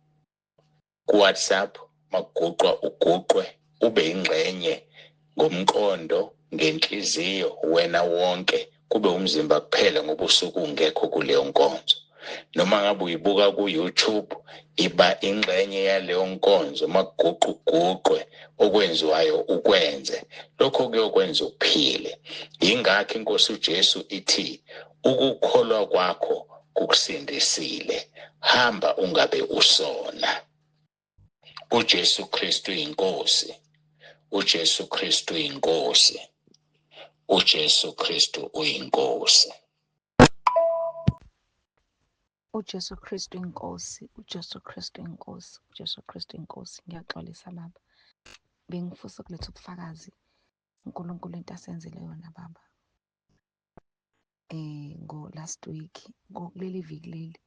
ku-WhatsApp, makuguqwa uguqwe, ube ingxenye ngomqondo, ngenhliziyo, wena wonke kube umzimba kuphela ngoba usuke ungekho kuleyo nkonzo. Noma ngabe uyibuka ku-YouTube, iba ingxenye yaleyo nkonzo, makuguqwa uguqwe, okwenziwayo ukwenze, lokho kuyokwenza uphile. Yingakho inkosi uJesu ithi ukukholwa kwakho kukusindisile, hamba ungabe usona. uJesu Kristu inkosi, uJesu Kristu inkosi, uJesu Kristu uyinkosi. UJesu Kristu inkosi, uJesu Kristu inkosi, uJesu Kristu inkosi. Ngiyaxolisa baba, bengifisa ukuletha ubufakazi uNkulunkulu into asenzele yona baba. Ngo last week, kuleli viki leli,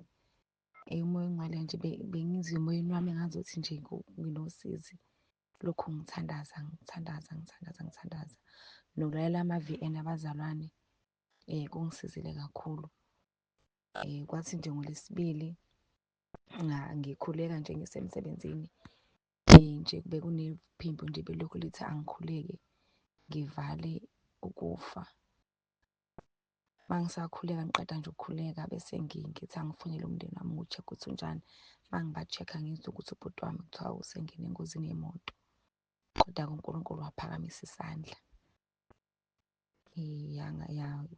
umoya ongcwele nje bengizwa emoyeni wami ngazuthi nje nginosizi. Lokhu ngithandaza, ngithandaza, ngithandaza, ngithandaza. Nokulalela ama-V_N abazalwane kungisizile kakhulu. Kwathi nje ngoLwesibili ngikhuleka nje ngisemsebenzini, nje bekunephimbo nje belokhu lithi angikhuleke ngivale ukufa. Uma ngisakhuleka ngiqeda nje ukukhuleka bese ngithi angifonele umndeni wami ngiwu-check-e ukuthi unjani. Uma ngiba-check-a ngizwe ukuthi ubhuti wami kuthiwa usengene engozini yemoto. Kodwa-ke uNkulunkulu waphakamisa isandla.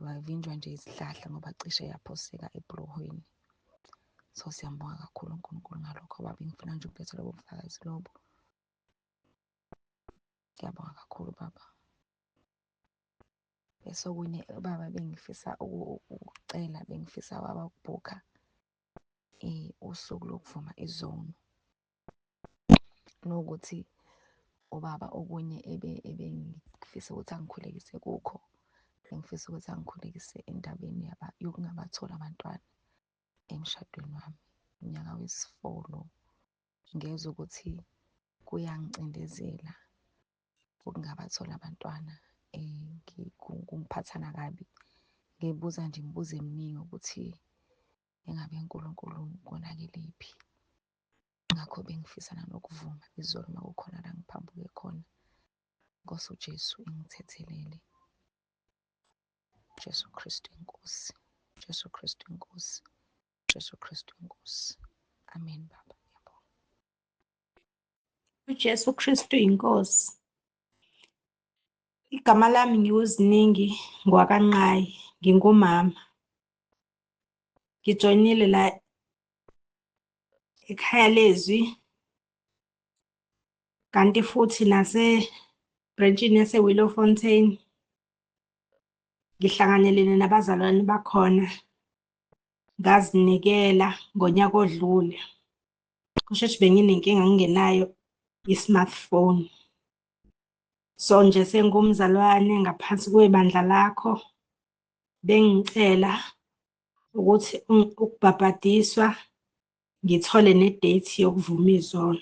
Wavinjwa nje isihlahla ngoba cishe yaphoseka ebhulohweni. So siyambonga kakhulu uNkulunkulu ngalokho baba, ngifuna nje ukuletha lobo bufakazi lobo. Ngiyabonga kakhulu baba. Bese okunye baba bengifisa ukucela, bengifisa baba ukubhukha usuku lokuvuma izono. Nokuthi ubaba okunye ebengifisa ukuthi angikhulekise kukho, bengifisa ukuthi angikhulekise endabeni yokungabatholi abantwana emshadweni wami. Unyaka wesi-4 lo. Ngezwa ukuthi kuyangicindezela ukungabatholi abantwana, kungiphathana kabi. Ngibuza nje imibuzo eminingi ukuthi engabe uNkulunkulu konakelephi. Ngakho bengifisa nanokuvuma izolo uma kukhona la ngiphambuke khona. Nkosi uJesu ingithethelele. Jesu Kristu inkosi, Jesu Kristu inkosi, Jesu Kristu inkosi. Amen baba, ngiyabonga. UJesu Kristu inkosi. Igama lami ngiwuZiningi ngwakaNqayi, ngingumama. Ngijoyinile la ekhaya lezwi kanti futhi nase branchini yase Willowfontein ngihlanganelene nabazalwane bakhona, ngazinikela ngonyaka odlule. Kusho ukuthi benginenkinga ngingenayo i-smartphone. So nje sengumzalwane ngaphansi kwebandla lakho, bengicela ukuthi ukubhabhadiswa ngithole ne-date yokuvuma izono.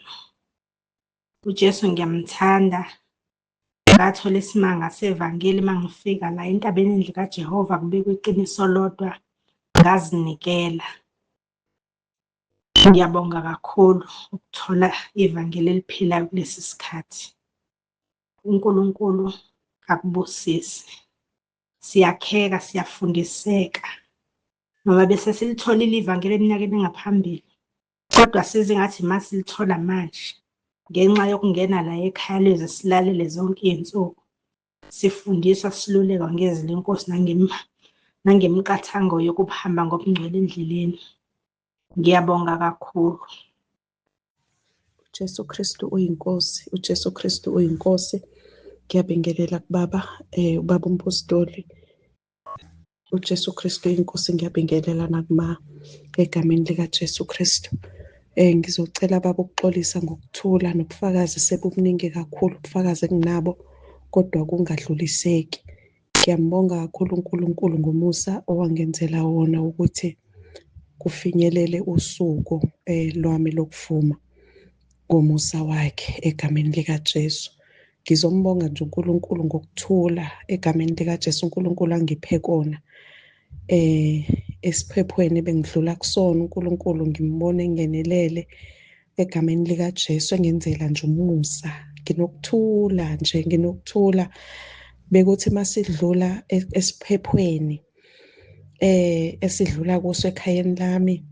UJesu ngiyamthanda, ngathola isimanga sevangeli uma ngifika la entabeni endlu kaJehova kubikwa iqiniso lodwa, ngazinikela. Ngiyabonga kakhulu ukuthola ivangeli eliphilayo kulesi sikhathi. UNkulunkulu akubusise. Siyakheka, siyafundiseka noma bese silitholile ivangeli eminyakeni engaphambili, kodwa size ngathi masilithola manje ngenxa yokungena la ekhaya lezwe silalele zonke iy'nsuku, sifundiswa silulekwa ngezwi lenkosi nangemiqathango yokuhamba ngobungcwele endleleni. Ngiyabonga kakhulu. UJesu Kristu uyiNkosi, uJesu Kristu uyiNkosi. Ngiyabingelela kubaba, ubaba umpostoli. UJesu Kristu uyiNkosi, ngiyabingelela nakuma egameni likaJesu Kristu. Ngizocela baba ukuxolisa ngokuthula nobufakazi sebubuningi kakhulu ubufakazi enginabo kodwa kungadluliseki. Ngiyambonga kakhulu uNkulunkulu ngomusa owangenzela wona ukuthi kufinyelele usuku lwami lokuvuma ngomusa wakhe egameni likaJesu. Ngizombonga nje uNkulunkulu ngokuthula egameni likaJesu uNkulunkulu angiphe kona. Esiphephweni ebengidlula kusona uNkulunkulu ngimbone engenelele egameni likaJesu engenzela nje umusa. Nginokuthula nje, nginokuthula. Bekuthi masidlula esiphephweni esidlula kuso ekhayeni lami,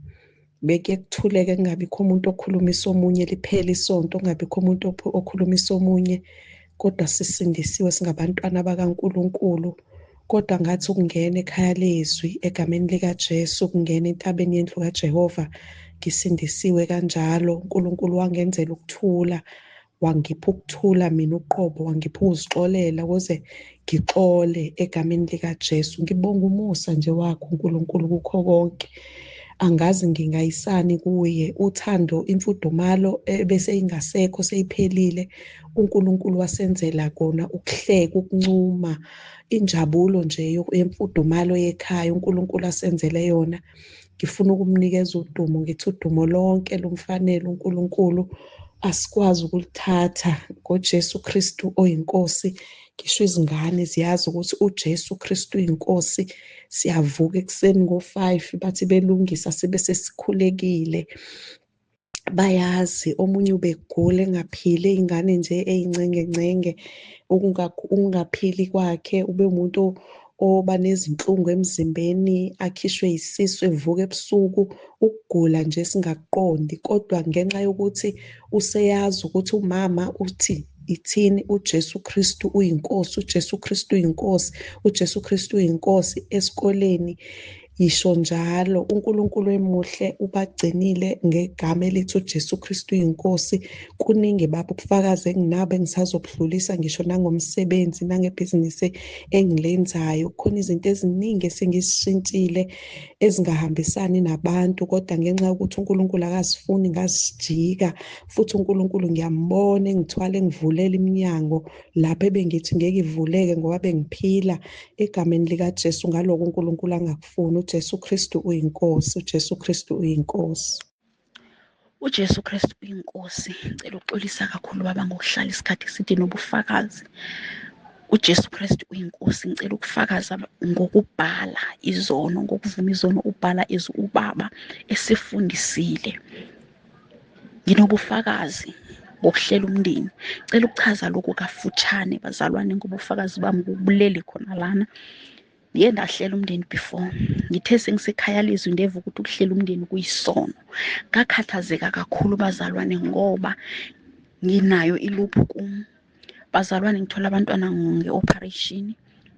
bekuye kuthuleke kungabikho umuntu okhulumisa omunye, liphele isonto kungabikho umuntu okhulumisa omunye, kodwa sisindisiwe singabantwana bakaNkulunkulu. Kodwa ngathi ukungena ekhaya lezwi egameni likaJesu, ukungena entabeni yendlu kaJehova, ngisindisiwe kanjalo. uNkulunkulu wangenzela ukuthula, wangipha ukuthula mina uqobo, wangipha ukuzixolela ukuze ngixole egameni likaJesu. Ngibonga umusa nje wakho uNkulunkulu kukho konke. Angazi ngingayisani kuye. Uthando, imfudumalo ebese ingasekho seyiphelile. uNkulunkulu wasenzela kona ukuhleka, ukuncuma, injabulo nje yemfudumalo yekhaya uNkulunkulu asenzele yona. Ngifuna ukumnikeza udumo, ngithi udumo lonke lumfanele uNkulunkulu, asikwazi ukulithatha ngoJesu Kristu oyiNkosi. Ngisho izingane ziyazi ukuthi uJesu Kristu uyiNkosi. Siyavuka ekuseni ngo-5 bathi belungisa sibe sesikhulekile. Bayazi omunye ubegula engaphili, ingane nje eyincengencenge, ukungaphili kwakhe, ube umuntu oba nezinhlungu emzimbeni, akhishwe isisu, evuka ebusuku, ukugula nje singakuqondi, kodwa ngenxa yokuthi useyazi ukuthi umama uthi ithini, uJesu Kristu uyiNkosi, uJesu Kristu uyiNkosi, uJesu Kristu uyiNkosi. Esikoleni yisho njalo, uNkulunkulu emuhle ubagcinile ngegama elithi uJesu Kristu uyiNkosi. Kuningi baba ubufakazi enginabo engisazobudlulisa ngisho nangomsebenzi nangebhizinisi engilenzayo. Kukhona izinto eziningi esengizishintshile ezingahambisani nabantu, kodwa ngenxa yokuthi uNkulunkulu akazifuni ngazijika. Futhi uNkulunkulu ngiyambona engithwala engivulela iminyango lapho ebengithi ngeke ivuleke ngoba bengiphila egameni likaJesu. Ngaloko uNkulunkulu angakufuni. uJesu Kristu uyiNkosi, uJesu Kristu uyiNkosi. UJesu Kristu uyiNkosi. Ngicela ukuxolisa kakhulu baba ngokuhlala isikhathi eside nobufakazi. uJesu Kristu uyiNkosi. Ngicela ukufakaza ngokubhala izono, ngokuvuma izono, ubhala izwi ubaba esifundisile. Nginobufakazi ngokuhlela umndeni. Ngicela ukuchaza lokhu kafutshane bazalwane, ngoba ubufakazi bami kubulele khona lana. Ngike ndahlela umndeni before. Ngithe sengisekhaya lezwi ndeva ukuthi ukuhlela umndeni kuyisono. Ngakhathazeka kakhulu bazalwane ngoba nginayo iluphu kum. Bazalwane ngithola abantwana nge-operation.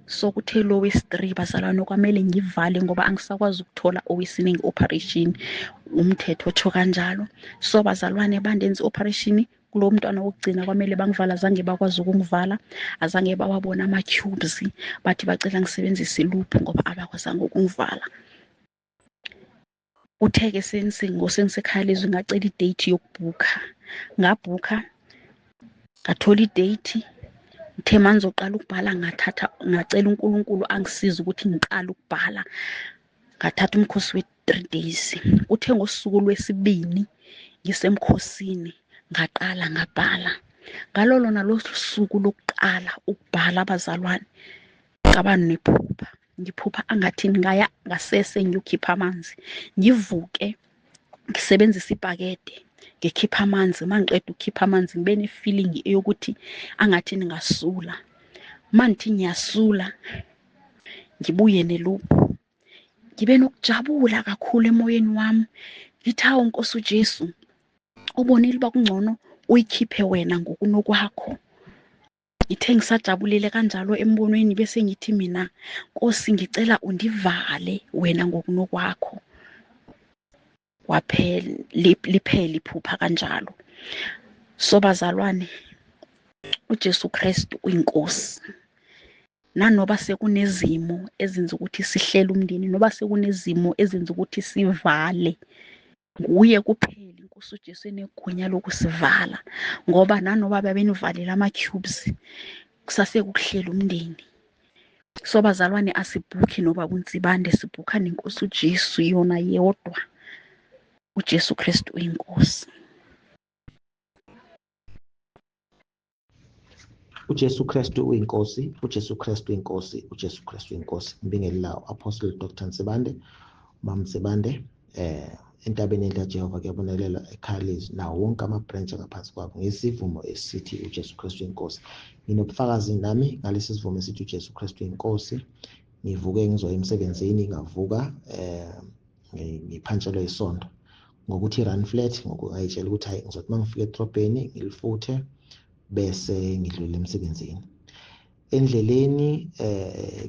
So kuthe lo wesi-3 bazalwane kwamele ngivale ngoba angisakwazi ukuthola owesine nge-operation. Umthetho otsho kanjalo. So bazalwane bandenza i-operation kulo mntwana wokugcina kwamele bangivala, azange bakwazi ukungivala, azange bawabona ama-tubes, bathi bacela ngisebenzise iluphu ngoba abakwazanga ukungivala. Uthe-ke sengisekhaya lezwi ngacela i-date yokubhukha, ngabhukha ngathola i-date. Ngithe manje ngizoqala ukubhala, ngathatha ngacela uNkulunkulu angisize ukuthi ngiqale ukubhala. Ngathatha umkhosi we-3 days. Uthe ngosuku lwesibini ngisemkhosini ngaqala ngabhala. Ngalolo nalo suku lokuqala ukubhala abazalwane ngaba nephupha. Ngiphupha angathi ngaya ngasese ngiyokhipha amanzi, ngivuke Ngisebenzisa ibhakede, ngikhipha amanzi. Uma ngiqeda ukukhipha amanzi ngibe ne-feeling eyokuthi angathi ningasula. Uma ngithi ngiyasula, ngibuye neluphu. Ngibe nokujabula kakhulu emoyeni wami. Ngithi, hawu Nkosi uJesu, ubonile uba kungcono uyikhiphe wena ngokunokwakho. Ngithe ngisajabulile kanjalo embonweni bese ngithi mina, Nkosi, ngicela undivale wena ngokunokwakho. Waphela liphela iphupha kanjalo. So bazalwane, uJesu Kristu uyinkosi. Nanoba sekunezimo ezenza ukuthi sihlele umndeni, noba sekunezimo ezenza ukuthi sivale, nguye kuphela iNkosi uJesu enegunya lokusivala, ngoba nanoba babenivalele ama-cubes, kusasekukuhlela umndeni. So bazalwane, asibhukhi noba kuNtsibande, sibhukha neNkosi uJesu yona yodwa. uJesu Kristu uyinkosi. UJesu Kristu uyinkosi, uJesu Kristu uyinkosi, uJesu Kristu uyinkosi. Ngibingelela u-Apostle Dr. Nsibande, Mam Nsibande, entabeni endla Jehova kuyabonelela ekhaya lezwi nawo wonke ama-branch angaphansi kwabo ngesivumo esithi uJesu Kristu uyinkosi. Nginobufakazi nami ngalesi sivumo esithi uJesu Kristu uyinkosi. Ngivuke ngizoya emsebenzini, ngavuka ngiphantshelwe isondo ngokuthi run flat, ngokungayitshela ukuthi hayi ngizothi uma ngifika edrobheni ngilifuthe bese ngidlulele emsebenzini. Endleleni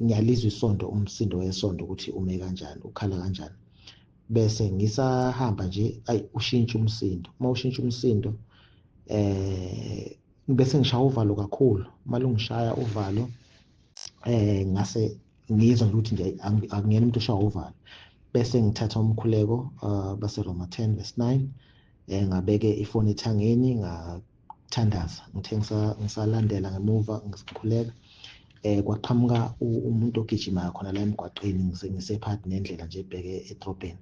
ngiyalizwa isondo, umsindo wesondo ukuthi ume kanjani, ukhala kanjani, bese ngisahamba nje ayi ushintsha umsindo. Uma ushintsha umsindo bese ngishaya uvalo kakhulu. Uma lungishaya uvalo ngase ngizwa nje ukuthi nje akungena umuntu oshaya uvalo, bese ngithatha umkhuleko base Roma 10 verse 9, ngabeke ifoni ethangeni ngathandaza. Ngithe ngisalandela ngemuva ngikhuleka, kwaqhamuka umuntu ogijimayo khona la emgwaqeni, ngisephakathi nendlela nje ebheke edrobheni,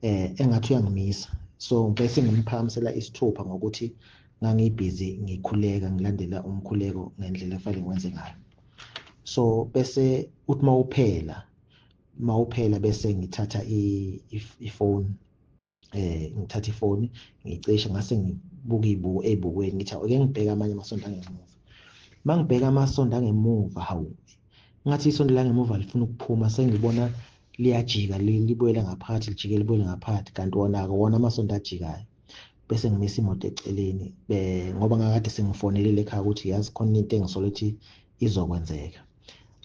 engathi uyangimisa. So bese ngimphakamisela isithupha ngokuthi ngangibhizi ngikhuleka, ngilandela umkhuleko ngendlela efanele ngiwenze ngayo. So bese uthi mawuphela bese ngithatha ifoni, ngithatha ifoni ngicishe, ngase ngibuka ibuko ey'bukweni, ngithi ake ngibheke amanye amasondo angemuva. Mangibheka amasondo angemuva, hawu, ngathi isondo langemuva lifuna ukuphuma, sengibona liyajika libuyela ngaphakathi, lijike libuyele ngaphakathi, kanti wona-ke wona amasondo ajikayo. Bese ngimisa imoto eceleni, ngoba ngakade sengifonelile ekhaya ukuthi yazi khona into engisola ukuthi izokwenzeka.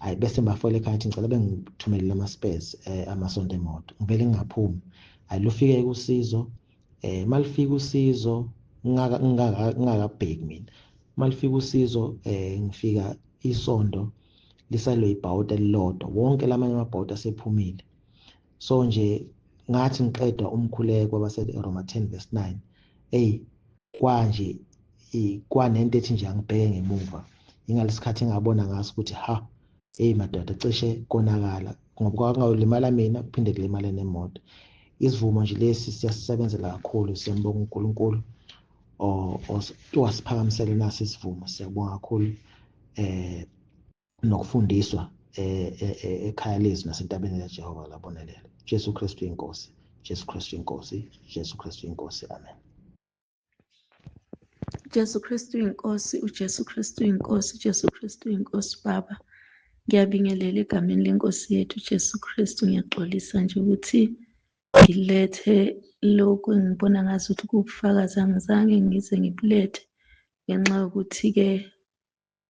Hayi, bese ngibafonela ekhaya ukuthi ngicela bengithumelele ama-spares amasonto emoto, ngivele ngingaphumi. Hayi, lufike usizo, malifika usizo ngingakabheki mina, malifika usizo ngifika isondo lisalwe ibhawuti elilodwa, wonke lamanye amabhawuti asephumile. So nje ngathi ngiqedwa umkhuleko wabase Roma 10 verse 9, ey kwanje kwanento ethi nje angibheke ngemuva. Ingalesikhathi engabona ngaso ukuthi ha, hey madoda, cishe konakala, ngoba kwakungalimala mina kuphinde kulimale nemoto. Isivumo nje lesi siyasisebenzela kakhulu, siyambonga uNkulunkulu owasiphakamisela nasi isivumo. Siyabonga kakhulu nokufundiswa ekhaya lezwi nasentabeni kaJehova labonelela. Jesu Kristu inkosi, Jesu Kristu inkosi, Jesu Kristu inkosi. Amen. Jesu Kristu inkosi, uJesu Kristu inkosi, uJesu Kristu inkosi. Baba, ngiyabingelela egameni lenkosi yethu Jesu Kristu. Ngiyaxolisa nje ukuthi ngilethe lokhu engibona ngazuthi kuwubufakazi, angizange ngize ngibulethe ngenxa yokuthi-ke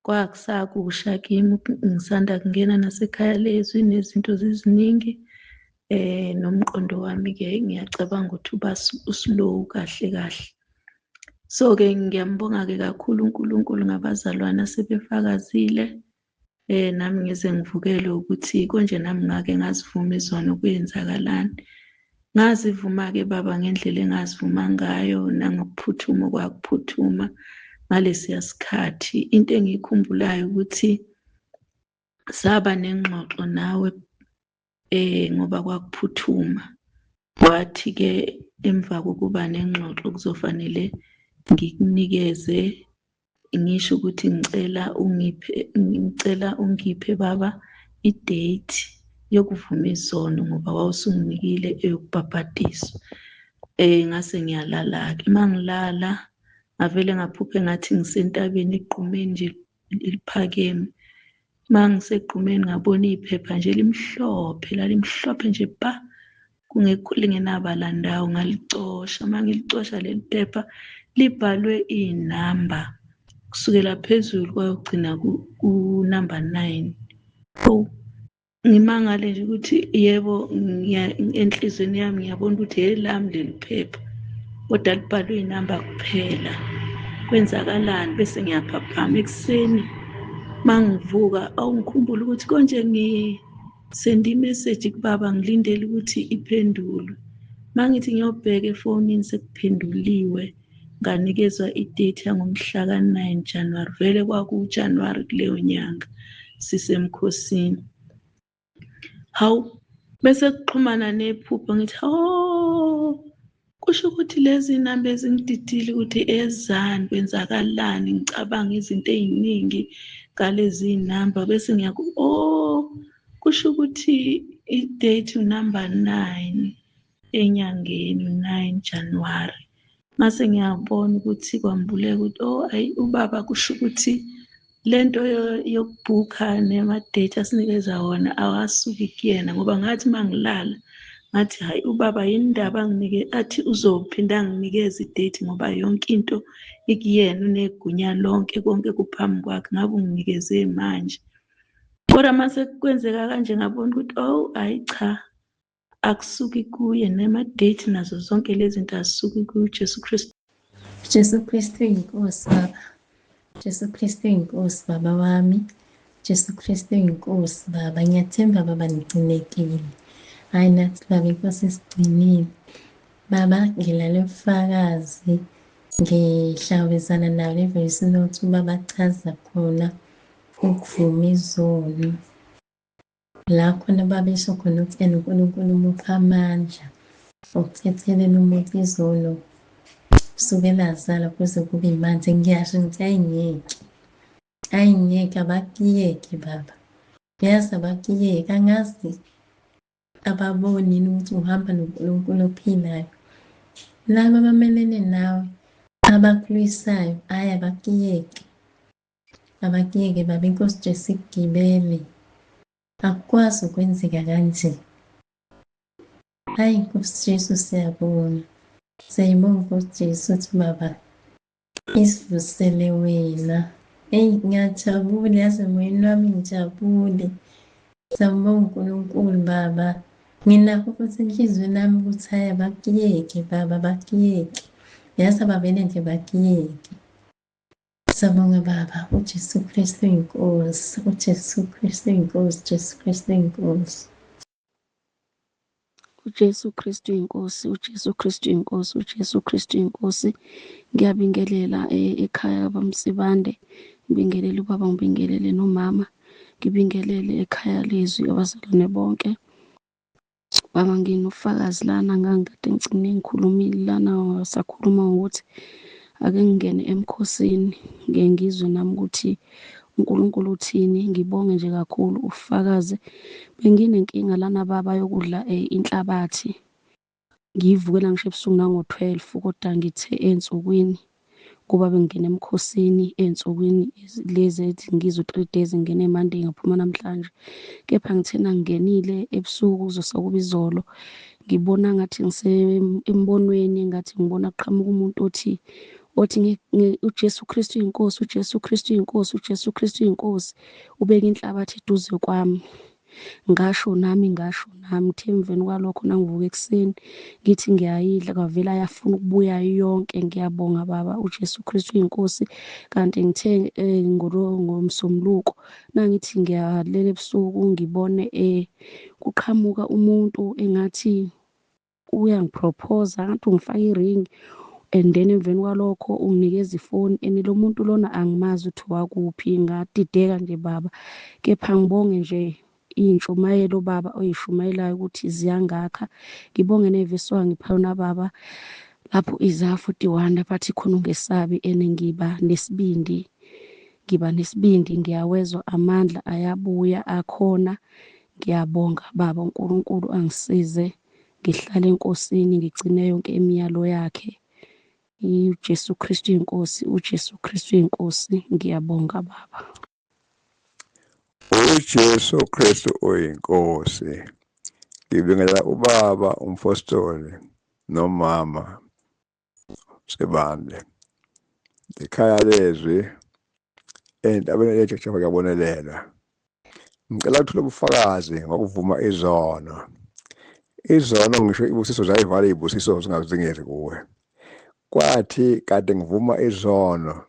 kwakusakusha kimi, ngisanda kungena nasekhaya lezwi nezinto ziziningi, nomqondo wami-ke ngiyacabanga ukuthi uba uslow kahle kahle. So-ke ngiyambonga-ke kakhulu uNkulunkulu ngabazalwane asebefakazile, nami ngize ngivukele ukuthi konje nami ngake ngazivuma izono, kuyenzakalani. Ngazivuma-ke baba ngendlela engazivuma ngayo nangokuphuthuma okwakuphuthuma ngalesiya sikhathi. Into engiyikhumbulayo ukuthi saba nengxoxo nawe ngoba kwakuphuthuma. Wathi-ke emva kokuba nengxoxo kuzofanele ngikunikeze, ngisho ukuthi ngicela ungiphe baba i-date yokuvuma izono, ngoba wawusunginikile eyokubhabhadiswa. Ngase ngiyalala-ke. Uma ngilala ngavele ngaphupha engathi ngisentabeni egqumeni nje eliphakeme. Uma ngisegqumeni ngabona iphepha nje elimhlophe, lalimhlophe nje pa, kungekho lingenabala ndawo, ngalicosha. Uma ngilicosha leli phepha libhalwe iy'namba kusukela phezulu kwayogcina ku-number 9. Oh, ngimangale nje ukuthi yebo, enhliziyweni yami ngiyabona ukuthi elami leli phepha, kodwa libhalwe iy'namba kuphela. Kwenzakalani? Bese ngiyaphaphama ekuseni, uma ngivuka awungikhumbule ukuthi konje ngisende imeseji kubaba ngilindele ukuthi iphendulwe. Uma ngithi ngiyobheka efonini sekuphenduliwe, nganikezwa i-date yangomhla ka-9 January. Vele kwakuwu-January kuleyo nyanga sisemkhosini. Hawu, bese kuxhumana nephupho ngithi oh, kusho ukuthi lezi namba ezingididile ukuthi ezani, kwenzakalani, ngicabanga izinto ey'ningi ngalezi namba, bese ngiyaku oh, kusho ukuthi i-date unumber 9 enyangeni, u-9 January. Mase ngiyabona ukuthi kwambuleka ukuthi oh ayi ubaba kusho ukuthi lento yokubhukha nema-date asinikeza wona awasuki kuyena, ngoba ngathi uma ngilala ngathi hhayi ubaba yini indaba anginike athi uzophinda anginikeze i-date, ngoba yonke into ikuyena, unegunya lonke, konke kuphambi kwakhe, ngabe unginikeze manje. Kodwa mase kwenzeka kanje ngabona ukuthi oh hhayi cha, akusuki kuye, nema-date nazo zonke lezi zinto azisuki kuJesu Kristu. Jesu Kristu inkosi baba. Jesu Kristu inkosi baba wami. Jesu Kristu inkosi baba. Ngiyathemba baba nigcinekile. Hayi nathi baba inkosi isigcinile. Baba ngilale ubufakazi ngihlangabezana nayo le voice note ubaba achaza khona ukuvuma izono. La khona babesho khona ukuthi ena uNkulunkulu umupha amandla okuthethelela umuntu izono kusukela azalwa kuze kube manje. Ngiyasho ngithi ayingeke, ayingeke, abakuyeke baba, yazi abakuyeke. Angazi ababoni yini ukuthi uhamba noNkulunkulu ophilayo. Laba abamelene nawe abakulwisayo, hhayi abakuyeke. Abakuyeke baba, inkosi Jesu ikugibele. Akukwazi ukwenzeka kanje. Hayi Nkosi Jesu siyabonga. Siyayibonga Nkosi Jesu ukuthi baba isivusele wena. Eyi ngiyajabula yazi emoyeni wami ngijabule. Siyambonga uNkulunkulu baba. Nginakho futhi enhliziyweni yami ukuthi hhayi abakuyeke baba bakuyeke. Yazi abavele nje bakuyeke. Siyabonga Baba, uJesu Kristu inkosi, uJesu Kristu inkosi, Jesu Kristu inkosi. UJesu Kristu inkosi, uJesu Kristu inkosi, uJesu Kristu inkosi. Ngiyabingelela ekhaya kaBamsibande, ngibingelele ubaba, ngibingelele nomama, ngibingelele ekhaya lezwi abazalwane bonke. Baba nginofakazi lana, ngangikade ngigcine ngikhulumile lana, sakhuluma ngokuthi ake ngingene emkhosini ngike ngizwe nami ukuthi uNkulunkulu uthini. Ngibonge nje kakhulu ufakaze. Benginenkinga lana baba yokudla inhlabathi, ngiyivukela ngisho ebusuku nango-12, kodwa ngithe ey'nsukwini kuba bengingena emkhosini ey'nsukwini lezi ethi ngizwe 3 days ngingene Monday ngaphuma namhlanje, kepha ngithena ngingenile ebusuku kuzosa kuba izolo, ngibona ngathi ngisembonweni, ngathi ngibona kuqhamuka umuntu othi uJesu Kristu inkosi, uJesu Kristu inkosi, uJesu Kristu inkosi, ubeka inhlabathi eduze kwami. Ngasho nami, ngasho nami, ngithe emveni kwalokho nangivuka ekuseni ngithi ngiyayidla kwavela yafuna ukubuya yonke. Ngiyabonga baba, uJesu Kristu uyinkosi. Kanti ngithe ngomsombuluko nangithi ngiyalela ebusuku ngibone kuqhamuka umuntu engathi uyangiprophosa, ngathi ungifaka i-ring, and then emveni kwalokho unginikeza ifoni, and lo muntu lona angimazi ukuthi wakuphi. Ngadideka nje baba, kepha ngibonge nje iy'ntshumayelo baba oyishumayelayo ukuthi ziyangakha. Ngibonge nevesi wangipha yona baba lapho Isaiah 41 lapho athi khona ungesabi, and ngiba nesibindi, ngiba nesibindi, ngiyawezwa amandla ayabuya akhona. Ngiyabonga baba, uNkulunkulu angisize. Ngihlale eNkosini, ngigcine yonke imiyalo yakhe. UJesu Kristu inkosi, uJesu Kristu inkosi. Ngiyabonga Baba. UJesu Kristu uyinkosi. Ngibingelela ubaba umpostoli nomama Sibande. Ikhaya lezwi entabeni leJehova kuyabonelela. Ngicela ukuthola ubufakazi ngokuvuma izono. Izono ngisho ibusiso zayivala izibusiso zingazingezi kuwe. Kwathi kade ngivuma izono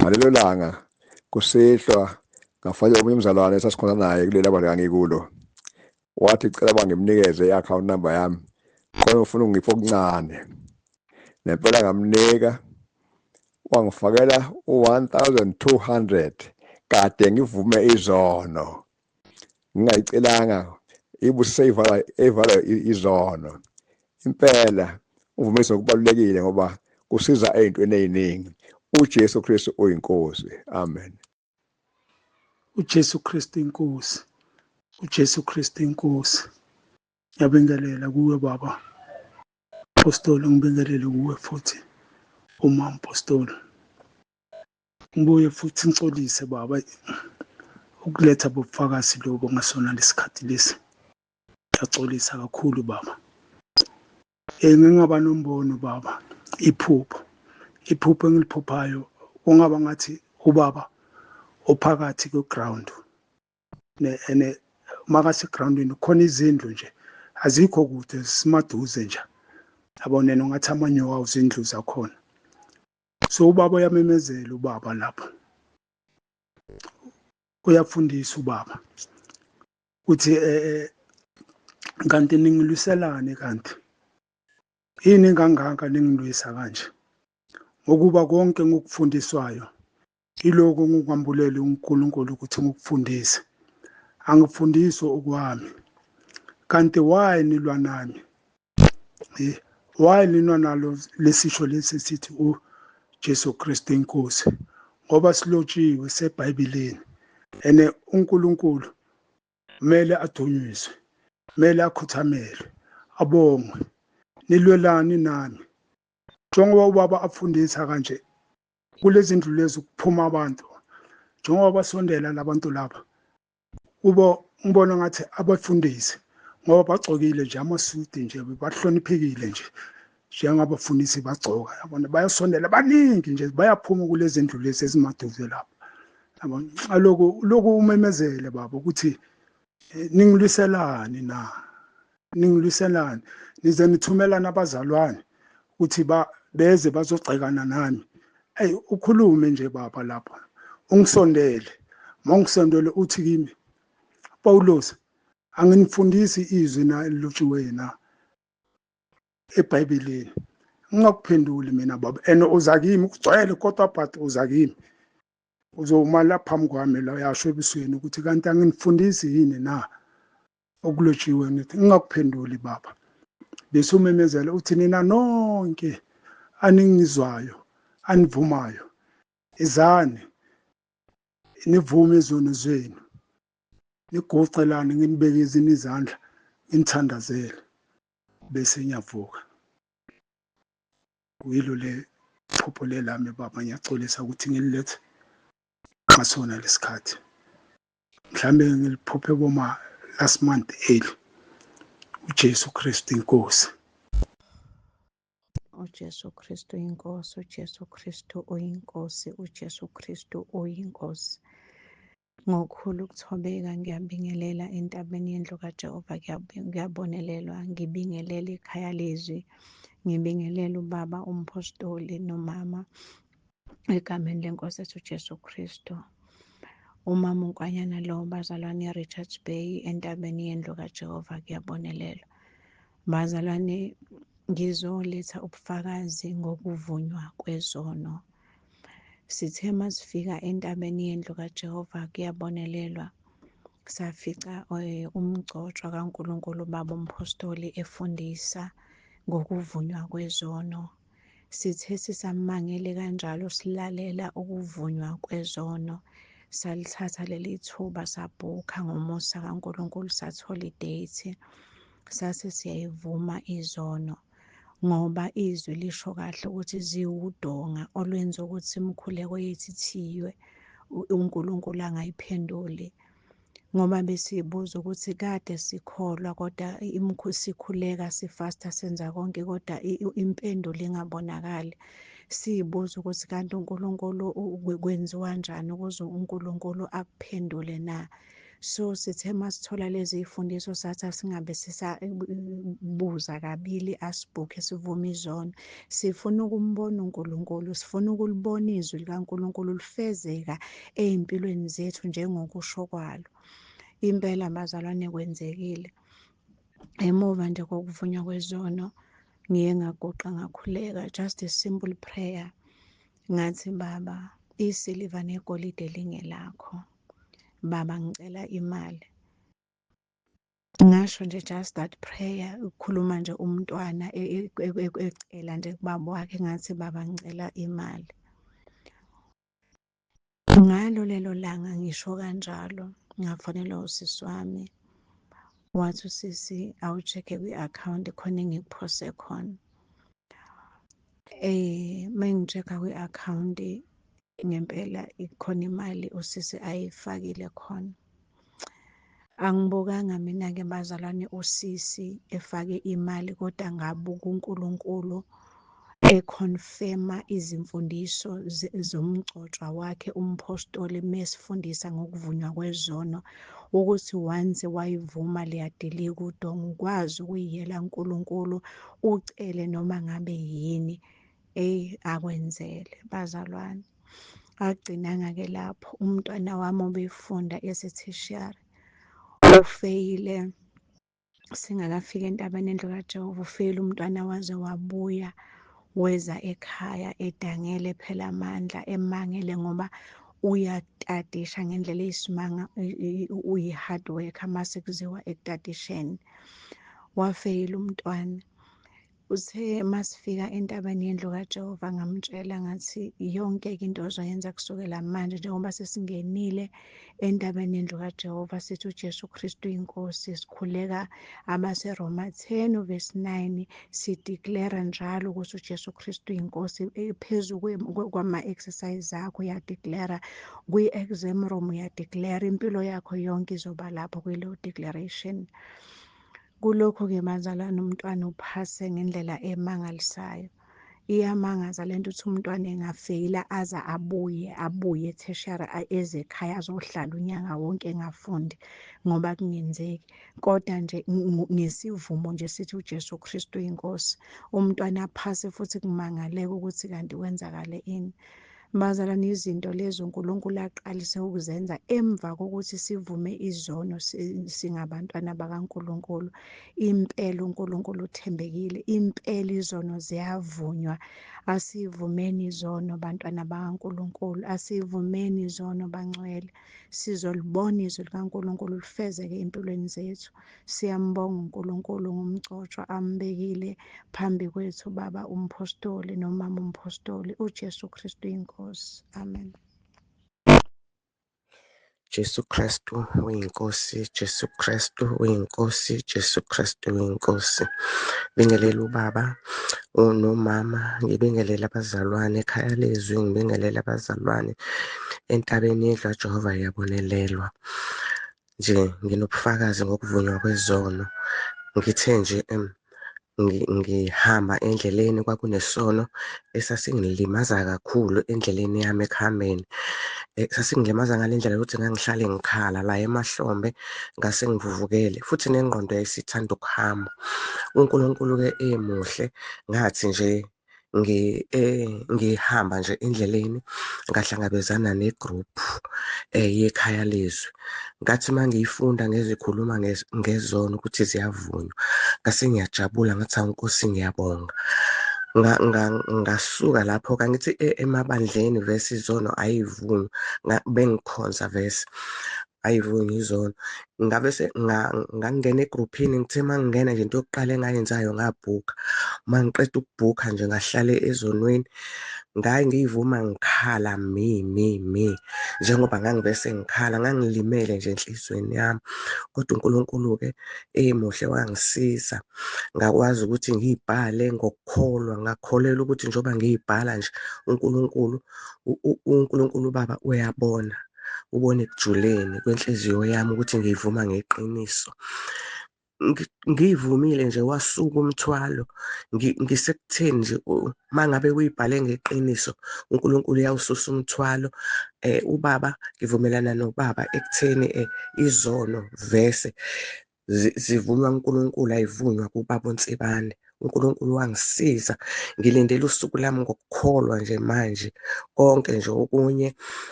ngalelo langa kusihlwa ngafaka omunye umzalwane esasikhona naye kuleli bandla ngikulo. Wathi cela bangimnikeze i-account number yami khona ufuna ukungipha okuncane. Nempela ngamnika, wangifakela u-1200 kade ngivume izono ngingayicelanga, ibusiso eyivala eyivala izono. Impela uvume izono kubalulekile ngoba kusiza ey'ntweni ey'ningi. UJesu Kristu uyinkosi. Amen. UJesu Kristu inkosi, uJesu Kristu inkosi. Ngiyabingelela kuwe baba Apostoli, ngibingelele kuwe futhi uma Apostoli. Ngibuye futhi ngixolise baba ukuletha bobufakazi lobo ngasona lesikhathi lesi. Ngiyaxolisa kakhulu baba. Ngingaba nombono baba, iphupho. Iphupho engiliphuphayo kungaba ngathi ubaba ophakathi kwe-ground. Ene makase groundini khona izindlu nje azikho kude, simaduze nje. Yabona ngathi amanyoka izindlu zakhona. So ubaba uyamemezela ubaba lapho. Uyafundisa ubaba uthi kanti ningilwiselane, kanti yini kangaka ningilwisa kanje? Ngokuba konke ngokufundiswayo iloko ngukwambulele uNkulunkulu ukuthi ngikufundise, angifundiswa okwami. Kanti why nilwa nami? Why nilwa nalo lesisho lesi sithi uJesu Kristu inkosi? Ngoba silotshiwe seBhayibhelini, ene uNkulunkulu kumele adunyiswe, kumele akhothamelwe, abongwe. Nilwelani nami? Njengoba ubaba afundisa kanje kulezi ndlu lezi kuphuma abantu, njengoba basondela labantu laba kubo, ngibona ngathi abafundisi ngoba bagcokile nje amasuti nje, bahloniphekile nje njengabafundisi bagcoka, yabona bayasondela baningi nje, bayaphuma kulezi ndlu lezi ezimaduze lapha, yabona. Aloku lokhu umemezele baba ukuthi ningilwiselani na, ningilwiselani, nize nithumelana abazalwane ukuthi beze bazogxekana nami. Ey, ukhulume nje baba lapha, ungisondele, mawungisondele uthi kimi, Paulus, anginifundisi izwi na elilotshiweyo na eBhayibhelini? Ngingakuphenduli mina baba, and uza kimi kugcwele kodwa, but uza kimi uzoma la phambi kwami la, uyasho ebusweni ukuthi kanti anginifundisi yini na okulotshiwe? Nithi ngingakuphenduli baba, bese umemezela uthi nina nonke aningizwayo anivumayo, izani nivume izono zenu, niguqelane, nginibeke izandla, nginithandazele, bese ngiyavuka. Kuyilo le phupho le lami baba, ngiyaxolisa ukuthi ngililethe ngasona lesikhathi. Mhlambe ngiliphuphe boma last month early. uJesu Kristu inkosi. uJesu Kristu inkosi, uJesu Kristu uyinkosi, uJesu Kristu uyinkosi. Ngokukhulu ukuthobeka ngiyabingelela entabeni yendlu kaJehova, kuyabonelelwa, ngibingelela ikhaya lezwi, ngibingelela ubaba umpostoli nomama egameni lenkosi ethu uJesu Kristu. Umama uNkwanyana lo bazalwane Richards Bay entabeni yendlu kaJehova kuyabonelelwa. Bazalwane, ngizoletha ubufakazi ngokuvunywa kwezono. Sithe masifika entabeni yendlu kaJehova kuyabonelelwa, safica umgcotshwa kaNkulunkulu baba umpostoli efundisa ngokuvunywa kwezono. Sithe sisamangele kanjalo silalela ukuvunywa kwezono, salithatha leli thuba sabhukha ngomusa kaNkulunkulu, sathola idate. Sase siyayivuma izono ngoba izwi lisho kahle ukuthi ziwudonga olwenza ukuthi imikhuleko yethu ithiywe, uNkulunkulu angayiphenduli. Ngoba besibuza ukuthi kade sikholwa kodwa sikhuleka sifasta senza konke kodwa impendulo ingabonakali. Siyibuza ukuthi kanti uNkulunkulu kwenziwa njani ukuze uNkulunkulu akuphendule na? So sithe masithola lezi zifundiso sathi asingabe sisabuza kabili, asibhukhe sivume izono. Sifuna ukumbona uNkulunkulu, sifuna ukulibona izwi likaNkulunkulu lifezeka ey'mpilweni zethu njengokusho kwalo. Impela bazalwane kwenzekile. Emuva nje kokuvunywa kwezono ngiye ngaguqa ngakhuleka, just a simple prayer. Ngathi, Baba, isiliva negolide lingelakho. Baba, ngicela imali. Ngasho nje just that prayer, ukukhuluma nje umntwana ecela nje kubaba wakhe, ngathi, Baba, ngicela imali. Ngalo lelo langa ngisho kanjalo, ngafonelwa usisi wami, wathi usisi awucheck-e kwi-akhawunti khona engikuphose khona. Uma ngi-check-a kwi-akhawunti ngempela ikhona imali usisi ayifakile khona. Angibukanga mina-ke bazalwane usisi efake imali, kodwa ngabuka uNkulunkulu ekhonfema izimfundiso zomgcotshwa wakhe umphostoli mesifundisa ngokuvunywa kwezono, ukuthi once wayivuma liyadilika udonga, ukwazi ukuyiyela uNkulunkulu ucele noma ngabe yini eyi akwenzele bazalwane. Agcinanga-ke lapho, umntwana wami obefunda ese-tertiary ufeyile singakafiki entabeni endlu kaJehova, ufeyile umntwana waze wabuya weza ekhaya edangele phela amandla, emangele ngoba uyatadisha ngendlela eyisimanga, uyi-hard worker mase kuziwa ekutadisheni. Wafeyila umntwana. Uthe masifika entabeni yendlu kaJehova ngamtshela ngathi yonke-ke into ozoyenza kusukela manje njengoba sesingenile entabeni yendlu kaJehova, sithi uJesu Kristu inkosi, sikhuleka abaseRoma 10 verse 9, sideclare njalo ukuthi uJesu Kristu inkosi phezu kwama-exercise akho, uyadeclare kwi-exam room, uyadeclare impilo yakho yonke izoba lapho kuleyo declaration. Kulokhu-ke bazalwane umntwana uphase ngendlela emangalisayo. Iyamangaza lento ukuthi umntwana engafeyila aze abuye abuye e-tertiary eze ekhaya azohlala unyaka wonke engafundi ngoba kungenzeki. Kodwa nje ngesivumo nje sithi uJesu Kristu uyinkosi, umntwana aphase futhi kumangaleke ukuthi kanti kwenzakale ini. Bazalwane, izinto lezi uNkulunkulu aqalise ukuzenza emva kokuthi sivume izono singabantwana bakaNkulunkulu. Impela uNkulunkulu uthembekile, impela izono ziyavunywa. Asivumeni izono bantwana bakaNkulunkulu, asivumeni izono bangcwele. Sizolibona izwi likaNkulunkulu lifezeke empilweni zethu. Siyambonga uNkulunkulu ngomgcotshwa ambekile phambi kwethu, baba umphostoli nomama umphostoli, uJesu Kristu inkosi. Amen. Jesu Kristu uyinkosi, Jesu Kristu uyinkosi, Jesu Kristu uyinkosi. Bingelela ubaba nomama, ngibingelele abazalwane ekhaya lezwi, ngibingelele abazalwane entabeni yendlu kaJehova iyabonelelwa. Nje nginobufakazi ngokuvunywa kwezono. Ngithe nje ngihamba endleleni kwakunesono esasingilimaza kakhulu endleleni yami ekuhambeni. Sasingilimaza ngale ndlela yokuthi ngangihlale ngikhala la emahlombe ngase ngivuvukele futhi nengqondo yayisithanda ukuhamba. UNkulunkulu-ke emuhle, ngathi nje ngihamba nje endleleni ngahlangabezana ne-group yekhaya lezwi. Ngathi uma ngiyifunda ngezikhuluma ngezono ukuthi ziyavunywa, ngase ngiyajabula ngathi hawu Nkosi ngiyabonga. Ngasuka lapho kangithi emabandleni vese izono ayivunywa, bengikhonza vese. Ayivunywa izono. Ngabe ngangena egruphini, ngithe uma ngingena nje into yokuqala engayenzayo ngabhukha. Uma ngiqeda ukubhukha nje ngahlala ezonweni, ngangiyivuma ngikhala mi mi mi. Njengoba ngangivese ngikhala, ngangilimele nje enhliziyweni yami. Kodwa uNkulunkulu-ke emuhle wangisiza, ngakwazi ukuthi ngiy'bhale ngokukholwa, ngakholelwa ukuthi njengoba ngiy'bhala nje uNkulunkulu, uNkulunkulu uBaba uyabona. Ubona ekujuleni kwenhliziyo yami ukuthi ngiyivuma ngeqiniso. Ngiyivumile nje wasuka umthwalo. Ngisekutheni nje uma ngabe uyibhale ngeqiniso, uNkulunkulu uyawususa umthwalo. Ubaba, ngivumelana nobaba ekutheni izono vese zivunywa uNkulunkulu, ayivunywa kubaba uNsibane. uNkulunkulu wangisiza, ngilindele usuku lami ngokukholwa nje manje. Konke nje okunye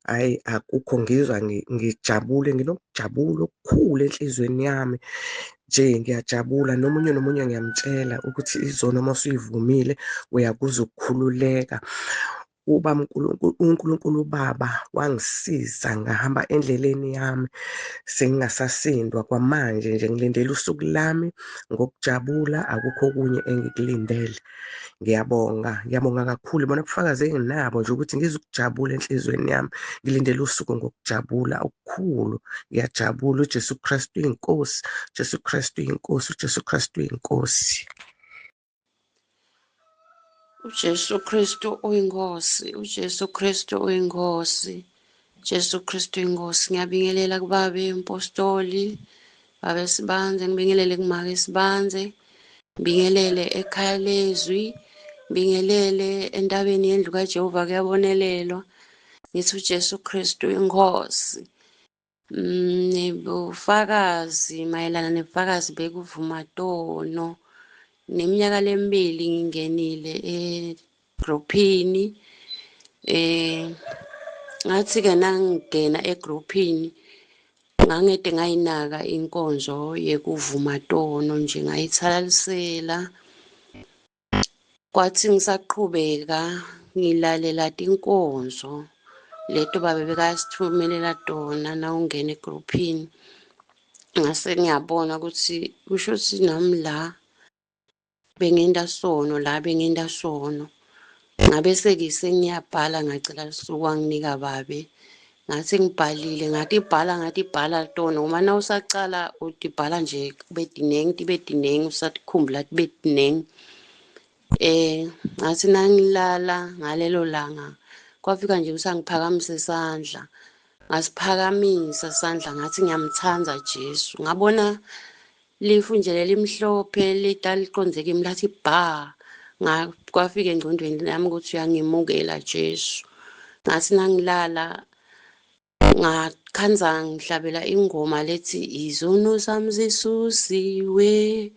hhayi akukho, ngizwa ngijabule, nginokujabula okukhulu enhliziyweni yami nje, ngiyajabula. Nomunye nomunye ngiyamtshela ukuthi izono uma usuyivumile uyakuzwa ukukhululeka. Uba uNkulunkulu uBaba wangisiza ngahamba endleleni yami sengingasasindwa kwamanje nje, ngilindele usuku lami ngokujabula, akukho okunye engikulindele. Ngiyabonga, ngiyabonga kakhulu. Ibona ubufakazi enginabo nje ukuthi ngizukujabula enhliziyweni yami, ngilindele usuku ngokujabula okukhulu. Ngiyajabula, uJesu Kristu uyinkosi, uJesu Kristu uyinkosi, uJesu Kristu uyinkosi. UJesu Kristu uyinkosi, uJesu Kristu uyinkosi, Jesu Kristu uyinkosi. Ngiyabingelela kubabe umpostoli, babe Sibanze, ngibingelele kumake Sibanze, ngibingelele ekhaya lezwi, ngibingelele entabeni yendlu kaJehova kuyabonelelwa. Ngithi uJesu Kristu uyinkosi. Nebufakazi mayelana nebufakazi bekuvuma tono. Neminyaka lemibili ngingenile egruphini. Ngathi-ke nangingena egruphini ngangede ngayinaka inkonzo yekuvuma tono nje ngayithalalisela. Kwathi ngisaqhubeka ngilalela tinkonzo leto babe bekasithumelela tona nawungena egruphini, ngase ngiyabona ukuthi kusho ukuthi nami la bengenta sono, la bengenta sono. Ngabe sengiyabhala ngacela lusuku wanginika babe, ngathi ngibhalile ngatibhala ngatibhala tona uma nawusacala utibhala nje kube tinengi tibe tinengi usatikhumbula tibe tinengi. Ngathi nangilala ngalelo langa kwafika nje usangiphakamise isandla, ngasiphakamisa isandla ngathi ngiyamthanda Jesu. Ngabona lifu nje lelimhlophe litaliqonze kimi lathi bha, kwafika engcondweni yami ukuthi uyangimukela Jesu. Ngathi nangilala ngakhanza ngihlabela ingoma lethi izono zami zisusiwe,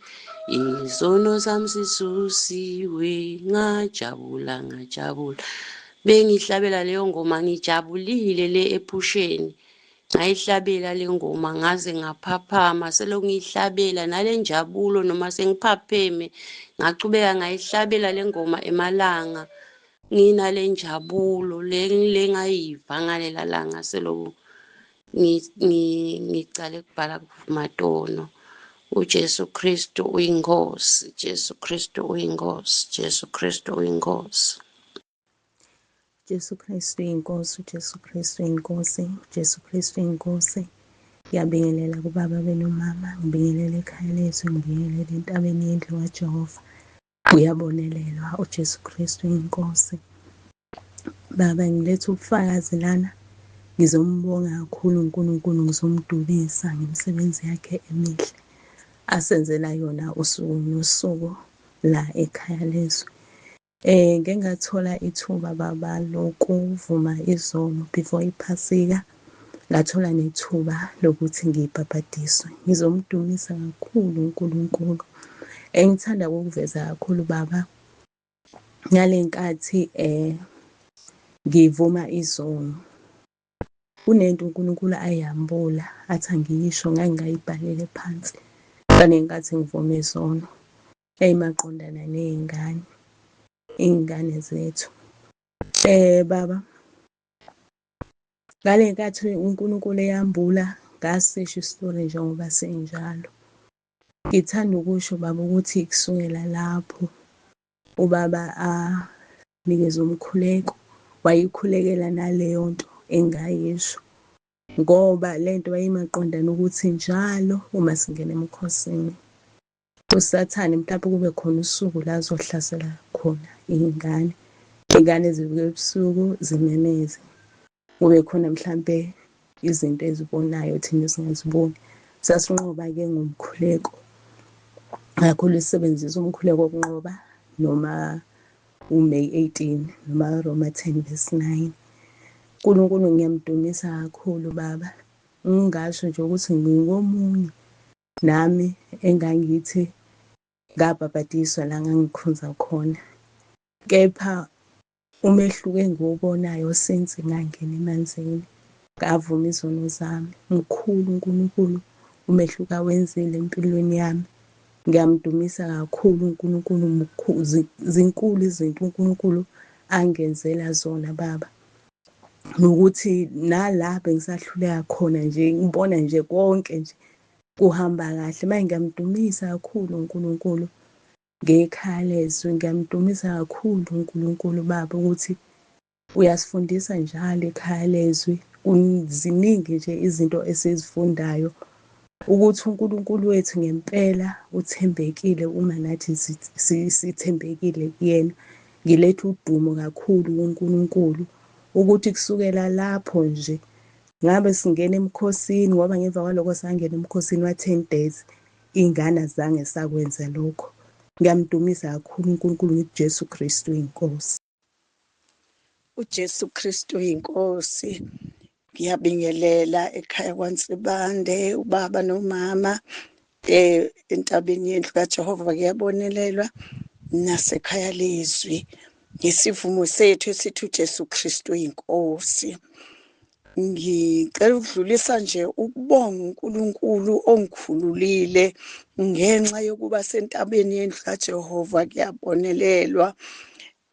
izono zami zisusiwe, ngajabula ngajabula. Bengihlabela leyo ngoma ngijabulile le ephusheni. Ngayihlabela le ngoma ngaze ngaphaphama, selokhu ngiyihlabela nale njabulo noma sengiphapheme, ngachubeka ngayihlabela le ngoma emalanga nginale njabulo le ngayiva ngalela langa selokhu ngicale kubhala kuvumatono. uJesu Kristu uyinkosi, Jesu Kristu uyinkosi, Jesu Kristu uyinkosi. Jesu Kristu inkosi, uJesu Kristu inkosi, uJesu Kristu inkosi. Ngiyabingelela kubaba benomama, ngibingelela ekhaya lethu, ngibingelela entabeni yendlu kaJehova. Uyabonelelwa uJesu Kristu inkosi. Baba, ngiletha ubufakazi lana, ngizombonga kakhulu uNkulunkulu, ngizomdumisa ngemisebenzi yakhe emihle asenzela yona usuku nosuku la ekhaya lezwe. Ngike ngathola ithuba baba lokuvuma izono before iphasika, ngathola nethuba lokuthi ngibhabhadiswe. Ngizomdumisa kakhulu uNkulunkulu. Engithanda ukukuveza kakhulu baba, ngale nkathi ngivuma izono, kunento uNkulunkulu ayambula athi angiyisho, ngangingayibhalele phansi ngale nkathi ngivuma izono. Eyimaqondana ney'ngane, iy'ngane zethu. Baba, ngale nkathi uNkulunkulu eyambula Ngasisho isitori njengoba sinjalo. Ngithanda ukusho baba ukuthi kusukela lapho ubaba anikeze umkhuleko, wayikhulekela naleyo nto engayisho ngoba le nto yayimaqondana ukuthi njalo uma singena emkhosini uSathane mhlawumbe kube khona usuku la azohlasela khona iy'ngane, iy'ngane zivuke ebusuku zimemeze, kube khona mhlampe izinto ezibonayo thina esingaziboni. Sasinqoba-ke ngomkhuleko, kakhulu sisebenzisa umkhuleko wokunqoba noma uMay 18 noma Roma 10 verse 9. uNkulunkulu ngiyamdumisa kakhulu baba. Ngingasho nje ukuthi ngingomunye nami engangithi ngabhabhadiswa la ngangikhonza khona. Kepha umehluko engiwubonayo since ngangena emanzini ngavuma izono zami, mkhulu uNkulunkulu umehluko awenzile empilweni yami. Ngiyamdumisa kakhulu uNkulunkulu, zinkulu izinto uNkulunkulu angenzela zona baba. Nokuthi nala bengisahluleka khona nje ngibona nje konke nje kuhamba kahle. Manje ngiyamdumisa kakhulu uNkulunkulu ngekhaya lezwi, ngiyamdumisa kakhulu uNkulunkulu baba ukuthi uyasifundisa njalo ekhaya lezwi. Ziningi nje izinto esizifundayo ukuthi uNkulunkulu wethu ngempela uthembekile uma nathi sithembekile kuyena. Ngiletha udumo kakhulu kuNkulunkulu ukuthi kusukela lapho nje ngabe singena emkhosini ngoba ngemva kwaloko sangena emkhosini wa-10 days ingane azange sakwenza lokho. Ngiyamdumisa kakhulu uNkulunkulu ngithi Jesu Kristu inkosi. UJesu Kristu inkosi. Ngiyabingelela ekhaya kwaNsibande ubaba nomama entabeni yendlu kaJehova kuyabonelelwa nasekhaya lezwi ngesivumo sethu esithi uJesu Kristu inkosi. Ngicela ukudlulisa nje ukubonga uNkulunkulu ongikhululile ngenxa yokuba sentabeni yendlu kaJehova kuyabonelelwa.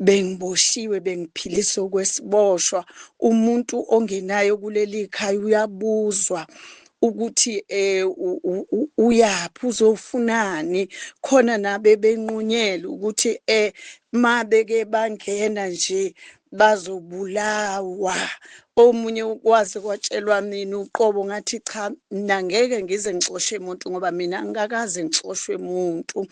Bengiboshiwe bengiphilisa okwesiboshwa umuntu ongenayo kuleli khaya uyabuzwa ukuthi uyaphi uzofunani khona nabe benqunyelwe ukuthi mabeke bangena nje bazobulawa. Omunye ukwazi kwatshelwa mina uqobo ngathi cha mina ngeke ngize ngixoshe muntu ngoba mina angikakaze ngixoshwe muntu.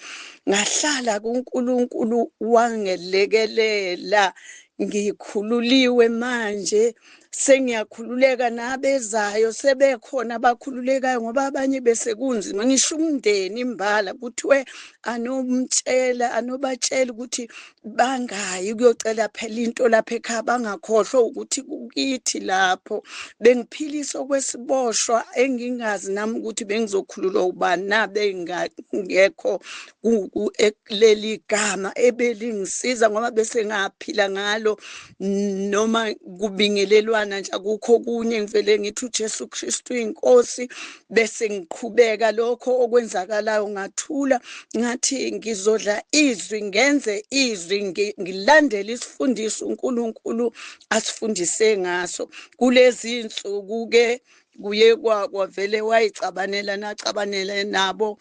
Ngahlala kuNkulunkulu wangelekelela ngikhululiwe manje sengiyakhululeka nabezayo sebekhona abakhululekayo ngoba abanye bese kunzima ngisho umndeni imbala kuthiwe anomtshela anobatshela ukuthi bangayi kuyocela phela into lapha ekhaya bangakhohlwa ukuthi kukithi lapho bengiphilisa okwesiboshwa engingazi nami ukuthi bengizokhululwa ubani na bengekho kuleli gama ebelingisiza ngoba bese ngaphila ngalo noma kubingelelwana nje akukho okunye ngivele ngithi uJesu Kristu inkosi bese ngiqhubeka lokho okwenzakalayo ngathula ngathi ngizodla izwi ngenze izwi ngilandele isifundiso uNkulunkulu asifundise ngaso kulezi insuku ke kuye kwavele wayicabanela nacabanele nabo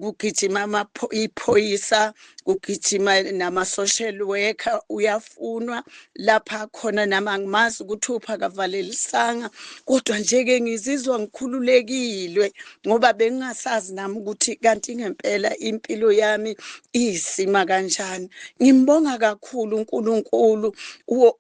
kugijima iphoyisa kugijima nama-social worker uyafunwa lapha khona nami angimazi ukuthi uphi akavalelisanga kodwa nje-ke ngizizwa ngikhululekile ngoba bengingasazi nami ukuthi kanti ngempela impilo yami iyisima kanjani. Ngimbonga kakhulu uNkulunkulu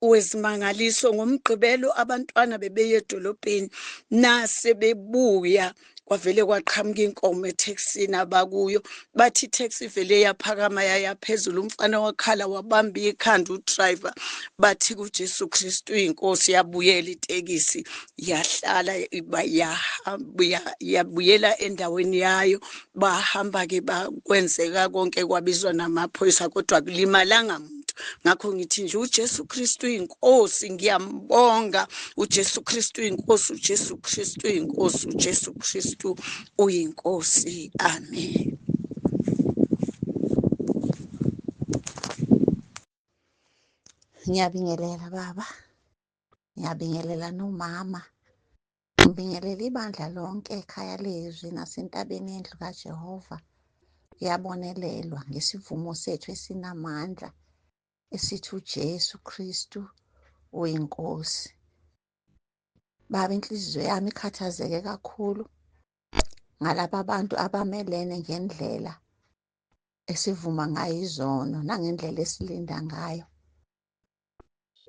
wezimangaliso. Ngomgqibelo abantwana bebeye edolobheni nase bebuya kwavele kwaqhamuka inkomo ethekisini abakuyo bathi itaxi ivele yaphakama yaya phezulu umfana wakhala wabamba ikhanda udriver bathi kuJesu Kristu inkosi yabuyela itekisi yahlala yabuyela endaweni yayo bahamba ke bakwenzeka konke kwabizwa namaphoyisa kodwa kulimalanga muntu ngakho ngithi nje uJesu Kristu inkosi ngiyambonga uJesu Kristu inkosi uJesu Kristu inkosi uJesu Kristu uyinkosi amen. Ngiyabingelela baba, ngiyabingelela nomama. Ngibingelela ibandla lonke ekhaya lezwi nasentabeni yendlu kaJehova. Kuyabonelelwa ngesivumo sethu esinamandla esithi uJesu Kristu uyiNkosi. Baba, inhliziyo yami ikhathazeke kakhulu ngalaba bantu abamelene ngendlela esivuma ngayo izono nangendlela esilinda ngayo.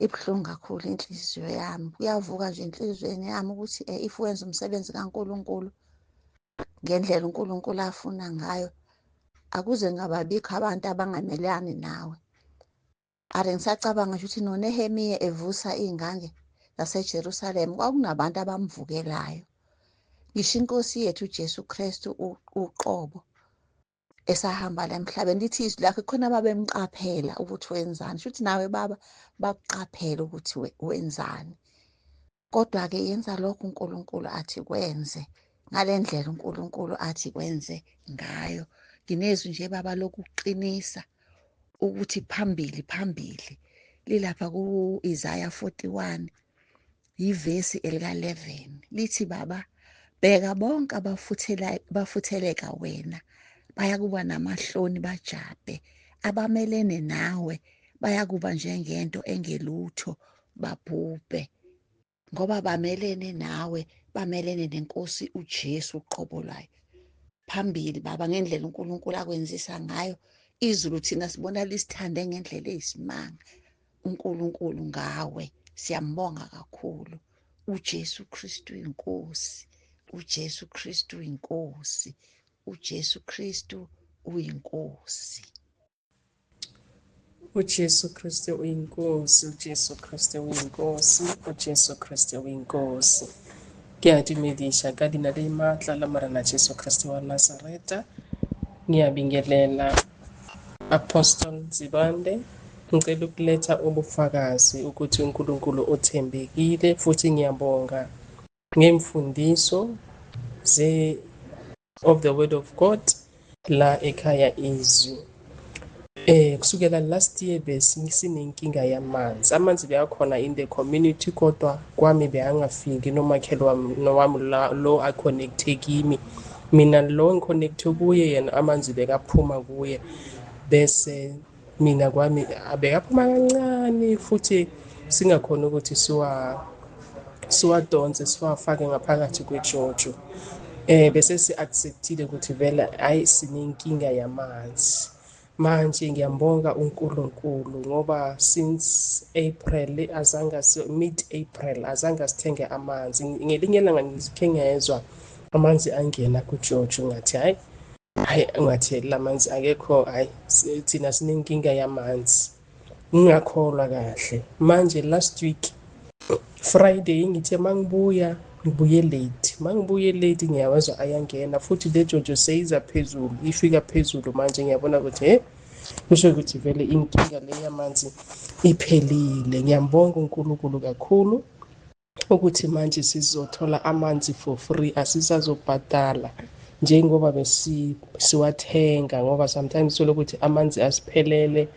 Ibuhlungu kakhulu inhliziyo yami, kuyavuka nje enhliziyweni yami ukuthi if wenza umsebenzi kaNkulunkulu ngendlela uNkulunkulu afuna ngayo, akuze ngababikho abantu abangamelani nawe. Ake ngisacabanga nje ukuthi noNehemiya evusa iy'ngange zaseJerusalema kwakunabantu abamvukelayo. Ngisho inkosi yethu uJesu Kristu uqobo esahamba la emhlabeni, lithi izwi lakhe khona babemqaphela ukuthi wenzani. Shuthi nawe baba bakuqaphela ukuthi wenzani. Kodwa-ke yenza lokho uNkulunkulu athi kwenze ngale ndlela uNkulunkulu athi kwenze ngayo. Nginezwi nje baba lokuqinisa ukuthi phambili phambili, lilapha ku-Isaya 41 yivesi elika-11, lithi baba bheka bonke abafutheleka wena bayakuba namahloni bajabhe, abamelene nawe bayakuba njengento engelutho babhubhe, ngoba bamelene nawe, bamelene nenkosi uJesu uqobo lwayo. Phambili baba ngendlela uNkulunkulu akwenzisa ngayo izulu, thina sibona lisithande ngendlela eyisimanga uNkulunkulu ngawe. Siyambonga kakhulu uJesu Kristu inkosi, uJesu Kristu inkosi, uJesu Kristu uyinkosi. UJesu Kristu uyinkosi, uJesu Kristu uyinkosi, uJesu Kristu uyinkosi. Ke a dumediša ka leina le maatla la Morena Jesu Kristu wa Nazareta. Ngiyabingelela Apostle Nzibande. Ngicela ukuletha ubufakazi ukuthi uNkulunkulu uthembekile futhi ngiyabonga ngemfundiso ze of the word of God la ekhaya izwi. Kusukela last year besinenkinga yamanzi. Amanzi beyakhona in the community kodwa kwami beyangafiki nomakhelwane wami lo aconnecte kimi. Mina lo ngiconnecte kuye yena amanzi bekaphuma kuye bese mina kwami abekaphuma kancane futhi singakhona ukuthi siwadonse siwafake ngaphakathi kwejojo. Bese si-acceptile ukuthi vele hayi sinenkinga yamanzi. Manje ngiyambonga uNkulunkulu ngoba since April azange mid April azange sithenge amanzi. Ngelinye ilanga ngikhe ngezwa amanzi angena kujojo, ngathi hayi hayi, ngathi lamanzi akekho, hayi thina sinenkinga yamanzi. Ngingakholwa kahle. Manje last week Friday ngithe mangibuya ngibuye late, mangibuye late ngiyawezwa ayangena futhi le jojo seyiza phezulu, ifika phezulu manje ngiyabona ukuthi kusho ukuthi vele inkinga le yamanzi iphelile. Ngiyambonga uNkulunkulu kakhulu ukuthi manje sizothola amanzi for free, asisazobhadala njengoba siwathenga, ngoba sometimes thola ukuthi amanzi asiphelele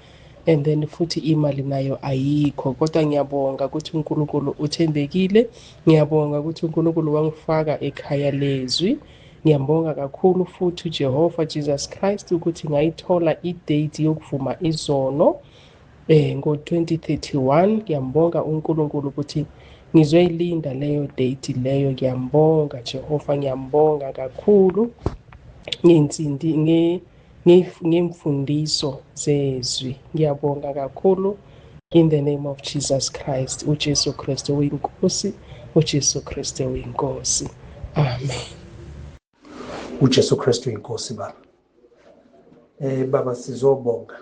and then futhi imali nayo ayikho. Kodwa ngiyabonga ukuthi uNkulunkulu uthembekile, ngiyabonga ukuthi uNkulunkulu wangifaka ekhaya lezwi. Ngiyambonga kakhulu futhi uJehova Jesus Christ ukuthi ngayithola idate yokuvuma izono ngo-2031. Ngiyambonga uNkulunkulu ukuthi ngizoyilinda leyo date leyo. Ngiyambonga Jehova, ngiyambonga kakhulu ngemfundiso zezwi. Ngiyabonga kakhulu in the name of Jesus Christ. uJesu Kristu uyinkosi, uJesu Kristu uyinkosi. Amen. uJesu Kristu uyinkosi baba. Baba sizobonga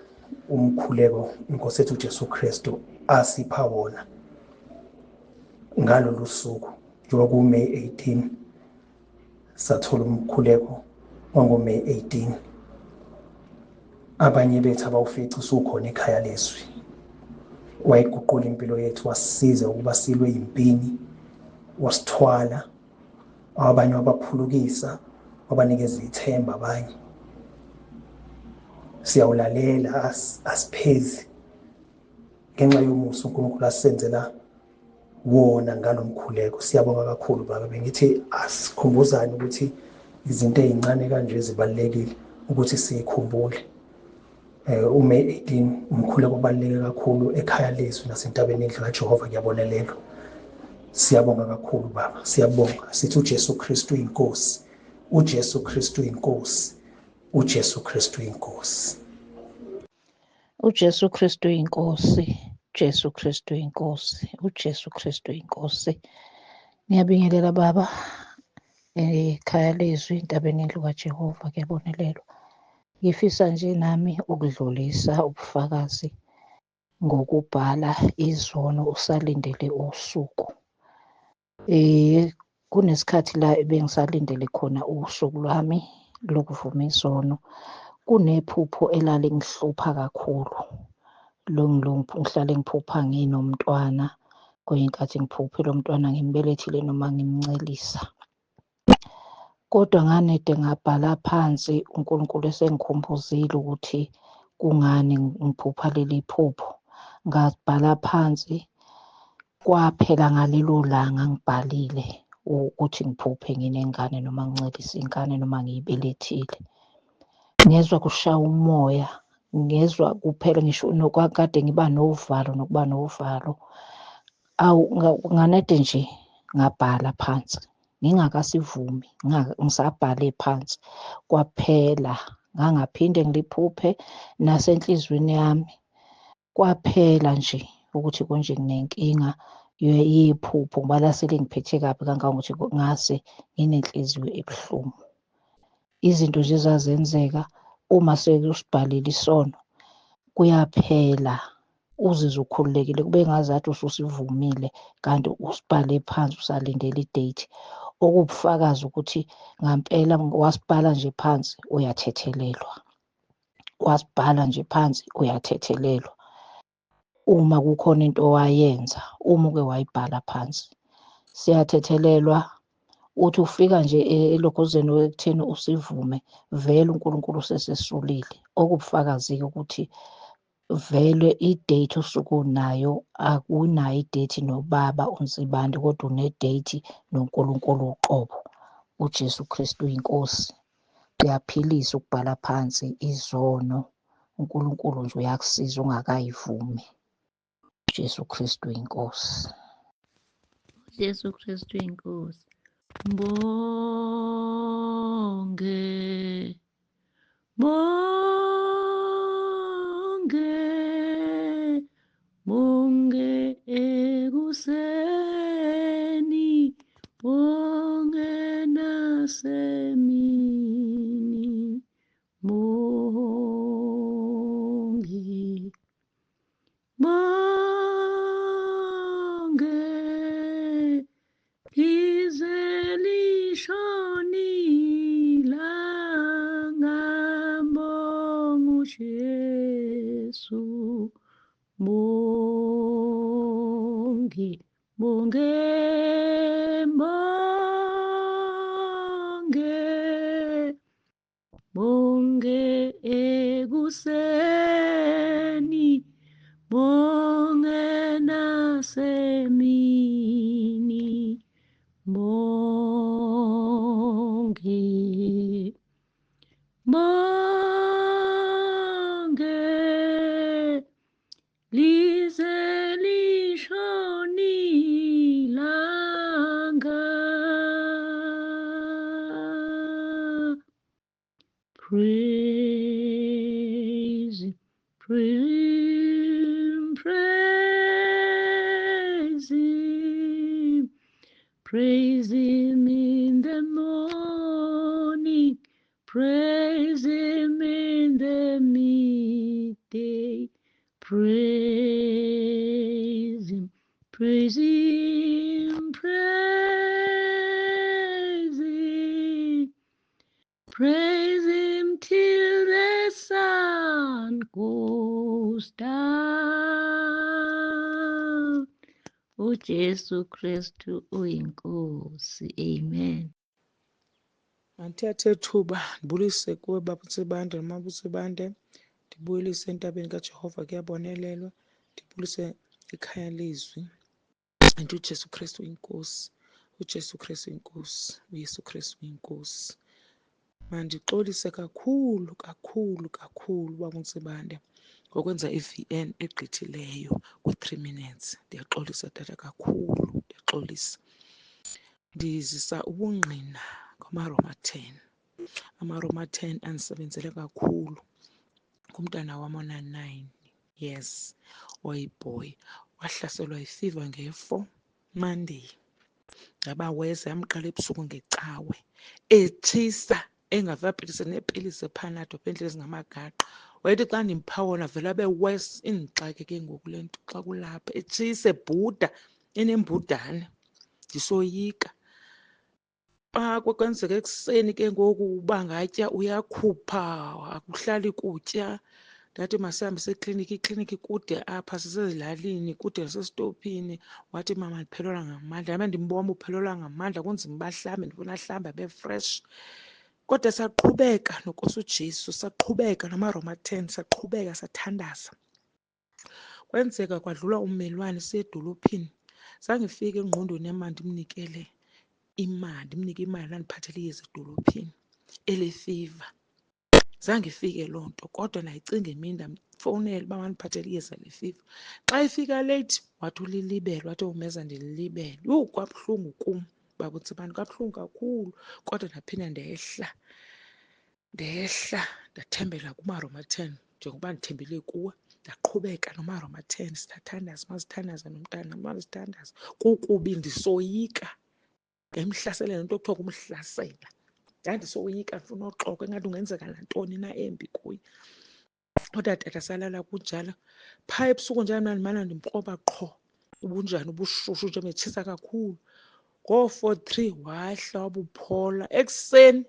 umkhuleko inkosi ethu uJesu Kristu asipha wona ngalolu suku njengoba ku May 18 sathola umkhuleko wango May 18. Abanye bethu abawufica usukhona ekhaya lezwi, wayiguqula impilo yethu, wasisiza ukuba silwe impini, wasithwala abanye, wabaphulukisa, wabanikeza ithemba abanye. Siyawulalela, asiphezi ngenxa yomusa uNkulunkulu asenzela wona ngalo mkhuleko. Siyabonga kakhulu baba, bengithi asikhumbuzane ukuthi izinto ey'ncane kanje zibalulekile ukuthi siyikhumbule. UMay 18 umkhuleko obaluleke kakhulu ekhaya lezwi nasentabeni indlu kaJehova kuyabonelelwa. Siyabonga kakhulu baba, siyabonga. Sithi uJesu Kristu inkosi, uJesu Kristu inkosi, uJesu Kristu inkosi. UJesu Kristu inkosi, Jesu Kristu inkosi, uJesu Kristu inkosi. Ngiyabingelela baba ekhaya lezwi entabeni indlu kaJehova kuyabonelelwa. Ngifisa nje nami ukudlulisa ubufakazi ngokubhala izono usalindele usuku. Kunesikhathi la ebengisalindele khona usuku lwami lokuvuma izono. Kunephupho elalingihlupha kakhulu. Ngihlale ngiphupha nginomntwana, kwenye inkathi ngiphuphe lo mntwana ngimbelethile noma ngimncelisa. Kodwa nganede ngabhala phansi uNkulunkulu esengikhumbuzile ukuthi kungani ngiphupha leli phupho. Ngabhala phansi kwaphela ngalelo langa ngibhalile ukuthi ngiphuphe nginengane noma ngincelisa ingane noma ngiyibelethile. Ngezwa kushaya umoya, ngezwa kuphela ngisho nokwakade ngiba novalo nokuba novalo. Awu nganede nje ngabhala phansi ngingakasivumi ngisabhale phansi kwaphela ngangaphinde ngiliphuphe nasenhlizweni yami kwaphela nje ukuthi konje nginenkinga yephupho ngoba lase lingiphethe kabi kangangokuthi ngase nginenhliziyo ebuhlungu. Izinto nje ezazenzeka uma sekusibhalile isono kuyaphela uzizwe ukhululekile kube ngazathi ususivumile kanti usibhale phansi usalindele idate okuwubufakazi ukuthi ngampela wasibhala nje phansi uyathethelelwa wasibhala nje phansi uyathethelelwa uma kukhona into owayenza uma uke wayibhala phansi siyathethelelwa uthi ufika nje elokhuzeni ekutheni usivume vele uNkulunkulu usesesulile okubufakazi-ke ukuthi vele i-date osuke unayo akunayo i-date nobaba uNsibande kodwa une-date noNkulunkulu uqobo uJesu Kristu uyiNkosi. Kuyaphilisa ukubhala phansi izono uNkulunkulu nje uyakusiza ungakayivumi. Jesu Kristu inkosi. Jesu Kristu inkosi. Mbonge. Bonge. Bonge ekuseni. Bonge nasemini. Bonge. Bonge lize lishone ilanga mbonga uJesu bonge bonge bonge bonge ekuseni bonge nasemini bonge bonge lize lishone ilanga. Praise him, praise him, praise him. Praise him in the morning, praise him in the midday. Praise him, praise him, praise him. Praise him till the sun goes down. UJesu Kristu uyinkosi. Amen. Mandithathe thuba ndibulise kuwe baba uNsibande nomama uNsibande, ndibulise entabeni kaJehova kuyabonelelwa, ndibulise ikhaya lezwi. And uJesu Kristu inkosi, uJesu Kristu inkosi, uYesu Kristu inkosi. Mandixolise kakhulu kakhulu kakhulu bakuNtsibande ngokwenza i-VN egqithileyo kwi-3 minutes. Ndiyaxolisa tata kakhulu, ndiyaxolisa. Ndizisa ubungqina ngamaRoma 10. AmaRoma 10 andisebenzele kakhulu kumntana wam ona-9 years oyiboy. Wahlaselwa yifiva nge-4 Monday. Ngaba weza yamqala ebusuku ngecawe etshisa engava pilisi neepilisi ePanado apha endleleni ezingamagaqa. Wayethi xa ndimpha wona vele abe worse, indixake ke ngoku le nto xa kulapha etshisa ebhuda enembudane ndisoyika. Xa kwenzeka ekuseni ke ngoku uba ngatya uyakhupha akuhlali kutya. Ndathi masihambe sekliniki, ikliniki ikude apha sisezilalini kude nasesitophini. Wathi mama ndiphelelwa ngamandla. Ndabe ndimbona uba uphelelwa ngamandla kunzima uba ahlambe, ndifuna ahlambe abe fresh. Kodwa saqhubeka noNkosi uJesu, saqhubeka namaRoma 10, saqhubeka sathandaza. Kwenzeka kwadlula ummelwane siye edolophini. Zange ifike engqondweni yam uba ndimnikele imali, ndimnike imali andiphathele iyeza edolophini elefiva. Zange ifike loo nto kodwa ndayicinga imini ndamfowunela uba mandiphathele iyeza lefiva. Xa efika leyithi wathi ulilibele, wathi umeza ndililibele. Yhu, kwabuhlungu kum baba uNtsibande, kwabuhlungu kakhulu kodwa ndaphinda ndehla. Ndehla ndathembela kumaRoma 10 njengoba ndithembele kuwe. Ndaqhubeka nomaRoma 10 sithandaza, masithandaza nomntana, masithandaza. Kukubi ndisoyika, yayimhlasela le nto kuthiwa kumhlasela. Ndandisoyika ndifuna uxoka ingathi kungenzeka nantoni na embi kuye. Kodwa tata salala kunjalo. Phaa ebusuku nje mna ndimana ndimkroba qho, ubunjani ubushushu nje betshisa kakhulu. Ngoo-four three wahla wabuphola. Ekuseni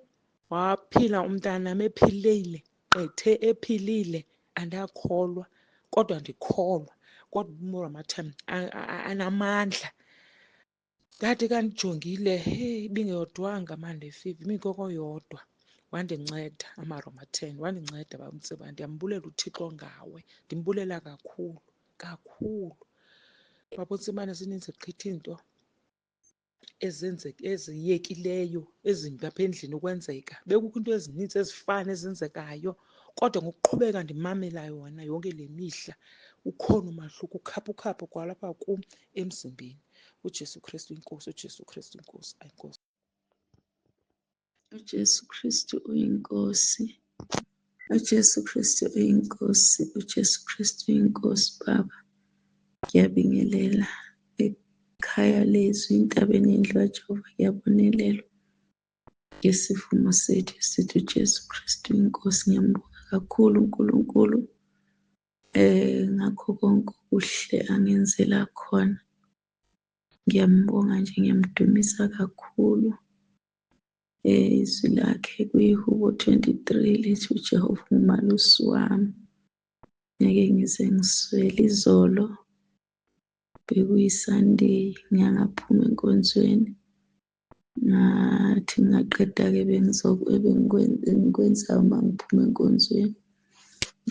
waphila umntanam ephilile qethe ephilile, andakholwa kodwa ndikholwa. Kodwa uMoramatham anamandla. Ndathi ka ndijongile, heyi, ibingeyodwanga mani le fiva, ibiyinkoko yodwa. Wandinceda amaRoma 10, wandinceda baba uNtsibande. Ndiyambulela uThixo ngawe, ndimbulela kakhulu kakhulu. Baba uNtsibande, zininzi gqithi iinto eziyekileyo ezimbi apha endlini ukwenzeka. Bekukho iinto ezininzi ezifana ezenzekayo, kodwa ngokuqhubeka ndimamela yona yonke le mihla ukhona umahluko, ukhaphukhaphu kwalapha kum emzimbeni. UJesu Kristu inkosi, uJesu Kristu inkosi, ayinkosi. UJesu Kristu uyinkosi. UJesu Kristu uyinkosi. UJesu Kristu uyinkosi Baba. Ngiyabingelela ekhaya lezwi entabeni yendlu kaJehova ngiyabonelelwa ngesivumo sethu esithi uJesu Kristu uyinkosi. Ngiyambonga kakhulu uNkulunkulu ngakho konke okuhle angenzela khona. Ngiyambonga nje ngiyamdumisa kakhulu. Izwi lakhe kwiHubo 23 lithi uJehova ungumalusi wami, ngeke ngize ngiswele. Izolo bekuyiSunday, ngiyangaphuma enkonzweni ngathi ngaqeda-ke ebengikwenzayo uma ngiphuma enkonzweni,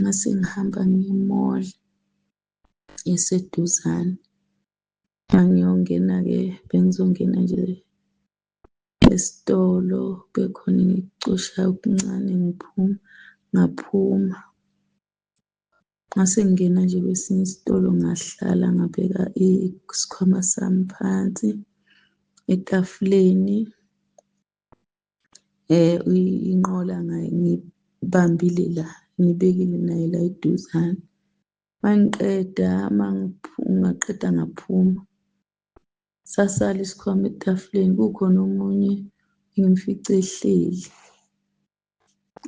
ngase ngihamba ngiye e-mall eseduzane. Mangiyongena-ke bengizongena nje esitolo bekhona engikucoshayo okuncane ngiphuma, ngaphuma. Ngase ngingena nje kwesinye isitolo ngahlala ngabeka isikhwama sami phansi etafuleni. Inqola ngiyibambile la, ngiyibekile nayo la eduzane. Mangiqeda ngaqeda ngaphuma. Sasala isikhwama etafuleni kukhona omunye engimfice ehleli.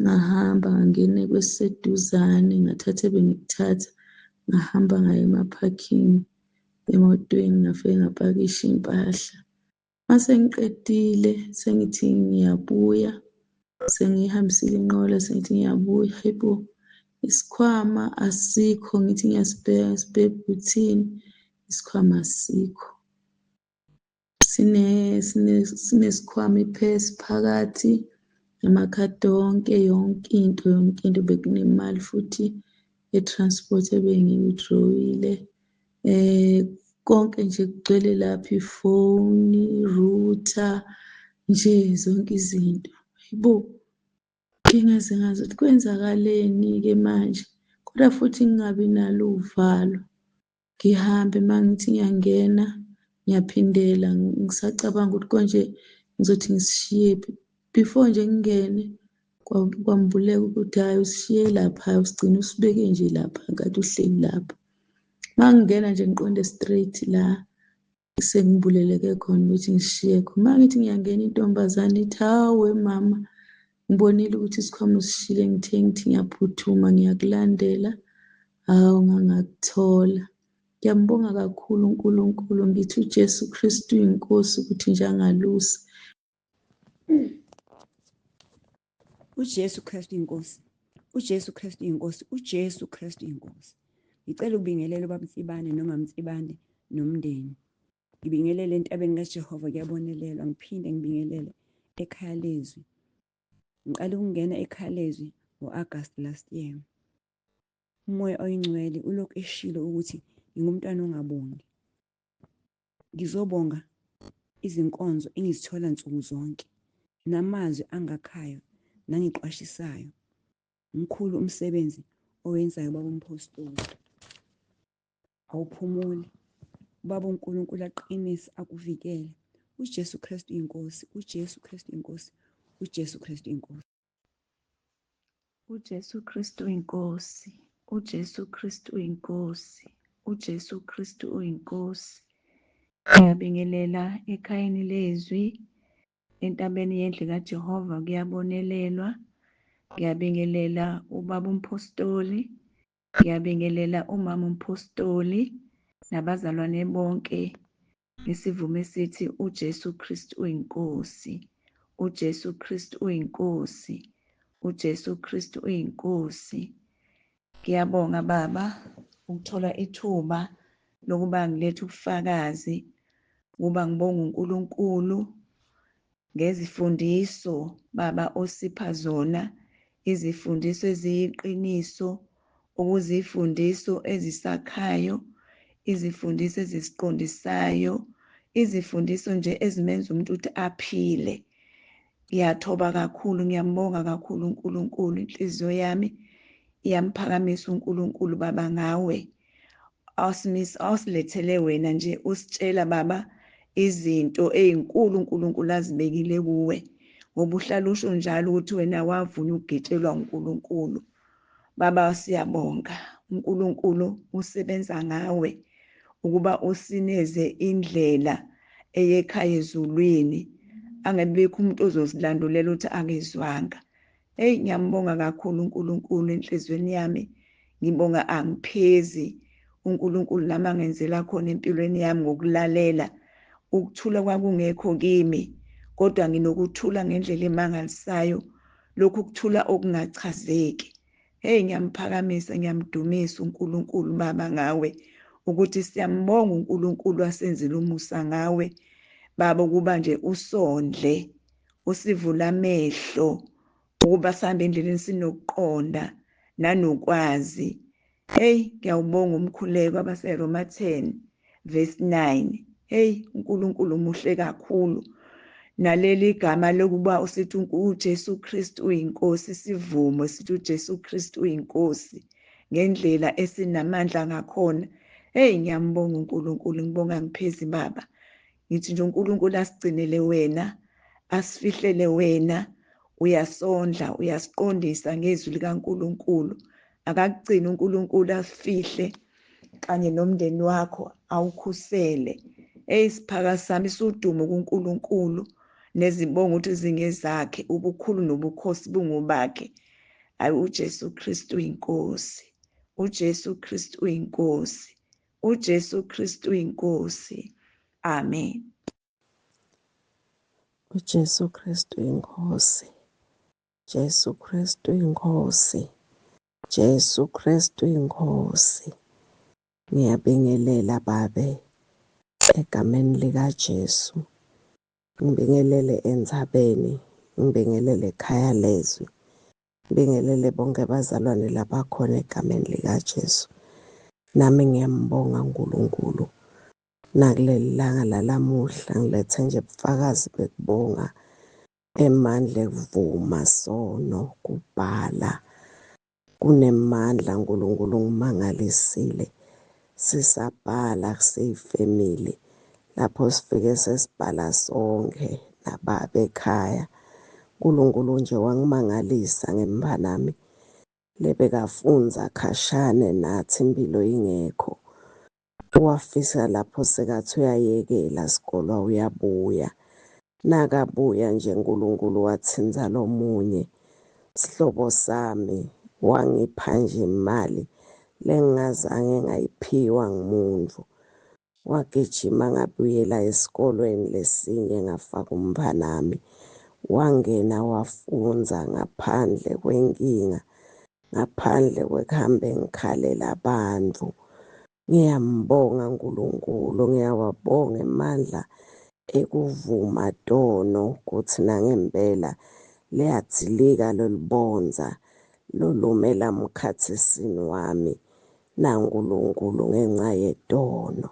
Ngahamba ngangena kwesiseduzane ngathatha ebengikuthatha ngahamba ngaya ema-parking emotweni ngafike ngapakisha impahla. Mase ngiqedile sengithi ngiyabuya sengiyihambisile inqola sengithi ngiyabuya, hayibo isikhwama asikho ngithi ngiyasibheka ngisibheka ebhuthini isikhwama asikho. Sinesikhwama iphesi phakathi amakhadi onke yonke into yonke into bekunemali futhi ye-transport ebengiyi-withdrawile. Konke nje kugcwele lapha, ifoni, i-router, nje zonke izinto. Hayibo, ngingaze ngazi ukuthi kwenzakaleni-ke manje, kodwa futhi ngingabi nalo uvalo. Ngihambe uma ngithi ngiyangena ngiyaphindela ngisacabanga ukuthi konje ngizothi ngisishiyephi. Before nje ngingene kwambuleka ukuthi hhayi usishiye lapha, usigcine usibeke nje lapha ngenkathi uhleli lapha. Uma ngingena nje ngiqonde straight la sengibuleleke khona ukuthi ngishiye khona. Uma ngithi ngiyangena intombazane ithi hawu mama ngibonile ukuthi isikhwama usishiyile ngithe ngithi ngiyaphuthuma ngiyakulandela hawu ngangakuthola. Ngiyambonga kakhulu uNkulunkulu ngithi uJesu Kristu uyinkosi ukuthi nje angalusa. UJesu Kristu inkosi. UJesu Kristu inkosi. UJesu Kristu inkosi. Ngicela ukubingelela ubaba Mtsibane noma Mtsibane nomndeni. Ngibingelele entabeni kaJehova kuyabonelelwa ngiphinde ngibingelele ekhaya lezwi. Ngiqale ukungena ekhaya lezwi ngo-August last year. Umoya oyingcwele ulokhu eshilo ukuthi ngingumntwana ongabongi. Ngizobonga izinkonzo engizithola nsuku zonke namazwi angakhayo nangiqwashisayo. Mkhulu umsebenzi owenzayo baba umphostoli. Awuphumuli. Ubaba uNkulunkulu aqinise akuvikele. UJesu Kristu inkosi, uJesu Kristu inkosi, uJesu Kristu inkosi. UJesu Kristu uyiNkosi, uJesu Kristu uyiNkosi, uJesu Kristu uyiNkosi. Ngiyabingelela ekhayeni lezwi, entabeni yendlu kaJehova kuyabonelelwa. Ngiyabingelela ubaba umphostoli, ngiyabingelela umama umphostoli nabazalwane bonke. Ngisivume sithi uJesu Kristu uyiNkosi. UJesu Kristu uyiNkosi. UJesu Kristu uyiNkosi. Ngiyabonga baba ukuthola ithuba lokuba ngilethe ubufakazi ukuba ngibonge uNkulunkulu ngezifundiso baba osipha zona, izifundiso eziyiqiniso, okuzifundiso ezisakhayo, izifundiso ezisiqondisayo, izifundiso nje ezimenza umuntu ukuthi aphile. Ngiyathoba kakhulu, ngiyambonga kakhulu uNkulunkulu, inhliziyo yami iyamphakamisa uNkulunkulu baba ngawe. Awusilethele wena nje usitshela baba izinto ezinkulu uNkulunkulu azibekile kuwe ngoba uhlala usho njalo ukuthi wena wavunywa ukugitshelwa uNkulunkulu. Baba siyabonga uNkulunkulu usebenza ngawe ukuba usineze indlela eyekhaya ezulwini angebikho umuntu ozosilandulela ukuthi akezwanga. Hey ngiyambonga kakhulu uNkulunkulu enhlizweni yami ngibonga angiphezi uNkulunkulu nami angenzela khona empilweni yami ngokulalela ukuthula kwakungekho kimi kodwa nginokuthula ngendlela emangalisayo lokhu kuthula okungachazeki. Hey ngiyamphakamisa ngiyamdumisa uNkulunkulu baba ngawe ukuthi siyambonga uNkulunkulu asenzele umusa ngawe baba ukuba nje usondle usivula amehlo ukuba sihambe endleleni sinokuqonda nanokwazi. Hey ngiyawubonga umkhuleko abaseRoma 10 verse 9. Hey uNkulunkulu muhle kakhulu. Naleli gama lokuba usithi uJesu Kristu uyinkosi sivumo sithi uJesu Kristu uyinkosi ngendlela esinamandla ngakhona. Hey ngiyambonga uNkulunkulu ngibonga ngiphezi baba. Ngithi nje uNkulunkulu asigcinele wena asifihlele wena uyasondla uyasiqondisa ngezwi likaNkulunkulu akakugcine uNkulunkulu asifihle kanye nomndeni wakho awukhusele eyi siphaka sami sudumo kuNkulunkulu nezibongo ukuthi zingezakhe ubukhulu nobukhosi bungobakhe hayi uJesu Kristu uyinkosi uJesu Kristu uyinkosi uJesu Kristu uyinkosi amen. UJesu Kristu iNkosi. Jesu Kristu iNkosi. Jesu Kristu iNkosi. Ngiyabingelela babe egameni likaJesu. Ngibingelele entsabeni, ngibingelele ekhaya lezwi. Ngibingelele bonke abazalwane labakhona egameni likaJesu. Nami ngiyambonga uNkulunkulu. Nakuleli langa lalamuhla ngilethe nje ubufakazi bekubonga emandla ekuvuma sono kubhala kunemandla uNkulunkulu ngimangalisile sisabhala siyifamily lapho sifike sesibhala sonke nababa ekhaya uNkulunkulu nje wangimangalisa ngembanami lebekafunza khashane nathi impilo ingekho Wafisa lapho sekathi uyayekela sikolwa uyabuya. Nakabuya nje uNkulunkulu wathinta lomunye sihlobo sami wangipha nje imali lengingazange ngayiphiwa ngumuntu. Wagijima ngabuyela esikolweni lesinye ngafaka umntfwanami. Wangena wafundza ngaphandle kwenkinga, ngaphandle kwekuhambe ngikhalela abantu. Ngiyambonga uNkulunkulu, ngiyawabonga emandla ekuvuma tono kutsi nangempela liyadzilika lolubondza lolumela mkhatsisini wami naNkulunkulu ngenca yetono.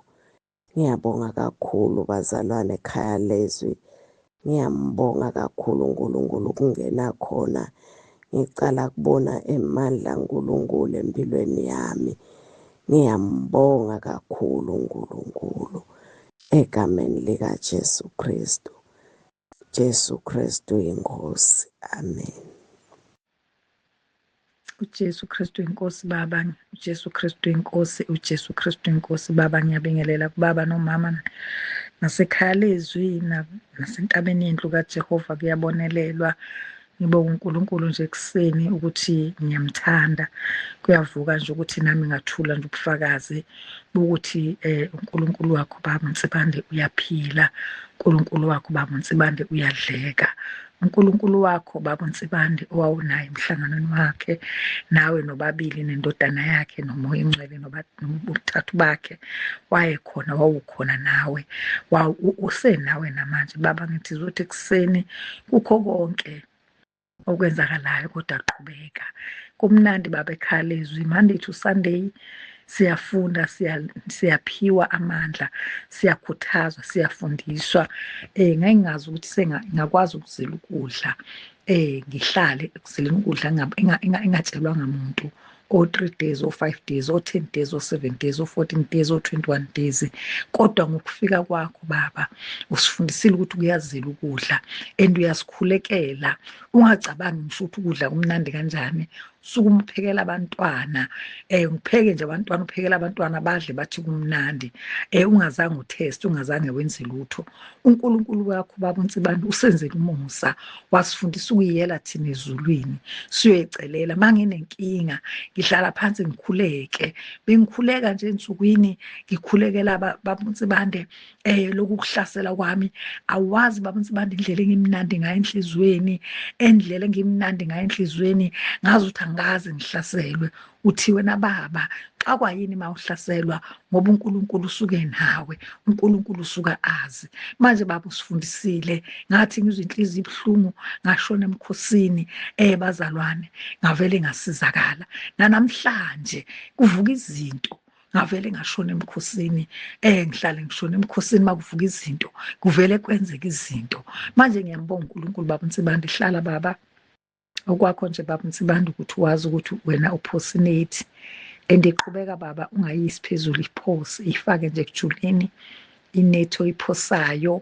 Ngiyabonga kakhulu bazalwane ekhaya lezwi. Ngiyambonga kakhulu uNkulunkulu kungena khona. Ngicala kubona emandla uNkulunkulu empilweni yami. Ngiyambonga kakhulu uNkulunkulu egameni likaJesu Kristu. Jesu Kristu inkosi. Amen. uJesu Kristu inkosi baba uJesu Kristu inkosi uJesu Kristu inkosi baba ngiyabingelela kubaba nomama nasekhaya lezwi nasentabeni yendlu kaJehova kuyabonelelwa ngibonga uNkulunkulu nje ekuseni ukuthi ngiyamthanda kuyavuka nje ukuthi nami ngathula nje ubufakazi bokuthi eh uNkulunkulu wakho baba Nsibande uyaphila uNkulunkulu wakho baba Nsibande uyadleka uNkulunkulu wakho baba uNsibande owawunaye emhlanganweni wakhe nawe nobabili nendodana yakhe nomoya ingcwele nobuthathu bakhe wayekhona wawukhona nawe usenawe namanje baba ngithi zothi ekuseni kukho konke okwenzakalayo kodwa qhubeka kumnandi baba ekhaya lezwi Monday to Sunday siyafunda siyaphiwa amandla siyakhuthazwa siyafundiswa eh ngangingazi ukuthi sengingakwazi ukuzila ukudla eh ngihlale ekuzileni ukudla engatshelwanga muntu o-3 days o-5 days o-10 days o-7 days o-14 days o-21 days kodwa ngokufika kwakho baba usifundisile ukuthi kuyazila ukudla and uyasikhulekela ungacabangi ngisho ukuthi ukudla kumnandi kanjani sukuma uphekela abantwana eh ngipheke nje abantwana uphekela abantwana badle bathi kumnandi eh ungazange utest ungazange wenze lutho uNkulunkulu wakho baba uNsibande usenzele umusa wasifundisa ukuyela thina ezulwini siyoyicelela manginenkinga ngihlala phansi ngikhuleke bengikhuleka nje ensukwini ngikhulekela baba uNsibande eh lokhu kuhlasela kwami awazi baba uNsibande indlela engimnandi ngayo enhlizweni endlela engimnandi ngayo enhlizweni ngazi ukuthi angaze ngihlaselwe uthi wena baba xa kwayini uma uhlaselwa ngoba uNkulunkulu usuke nawe uNkulunkulu usuka azi manje baba usifundisile ngathi ngizwe inhliziyo ibuhlungu ngashona emkhosini eh bazalwane ngavele ngasizakala nanamhlanje kuvuka izinto ngavele ngashona emkhosini eh ngihlale ngishona emkhosini makuvuka izinto kuvele kwenzeka izinto manje ngiyambonga uNkulunkulu baba Nsibande hlala baba okwakho nje baba Nsibande ukuthi wazi ukuthi wena uphosinate and iqhubeka baba ungayisi phezulu iphose ifake nje ekujuleni inethi oyiphosayo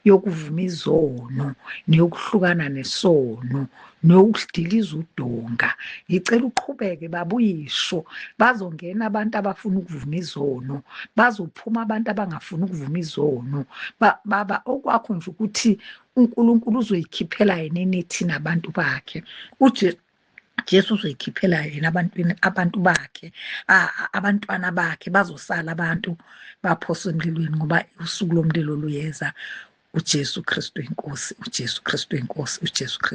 yokuvuma izono neyokuhlukana nesono neyokudiliza udonga ngicela uqhubeke babuyisho bazongena abantu abafuna ukuvuma izono bazophuma abantu abangafuni ukuvuma izono baba okwakho nje ukuthi uNkulunkulu uzoyikhiphela yena inethi nabantu bakhe uJesu Jesu uzoyikhiphela yena abantwini abantu bakhe abantwana bakhe bazosala abantu baphoswe emlilweni ngoba usuku lomlilo luyeza uJesu Kristu inkosi uJesu Kristu inkosi uJesu Kristu.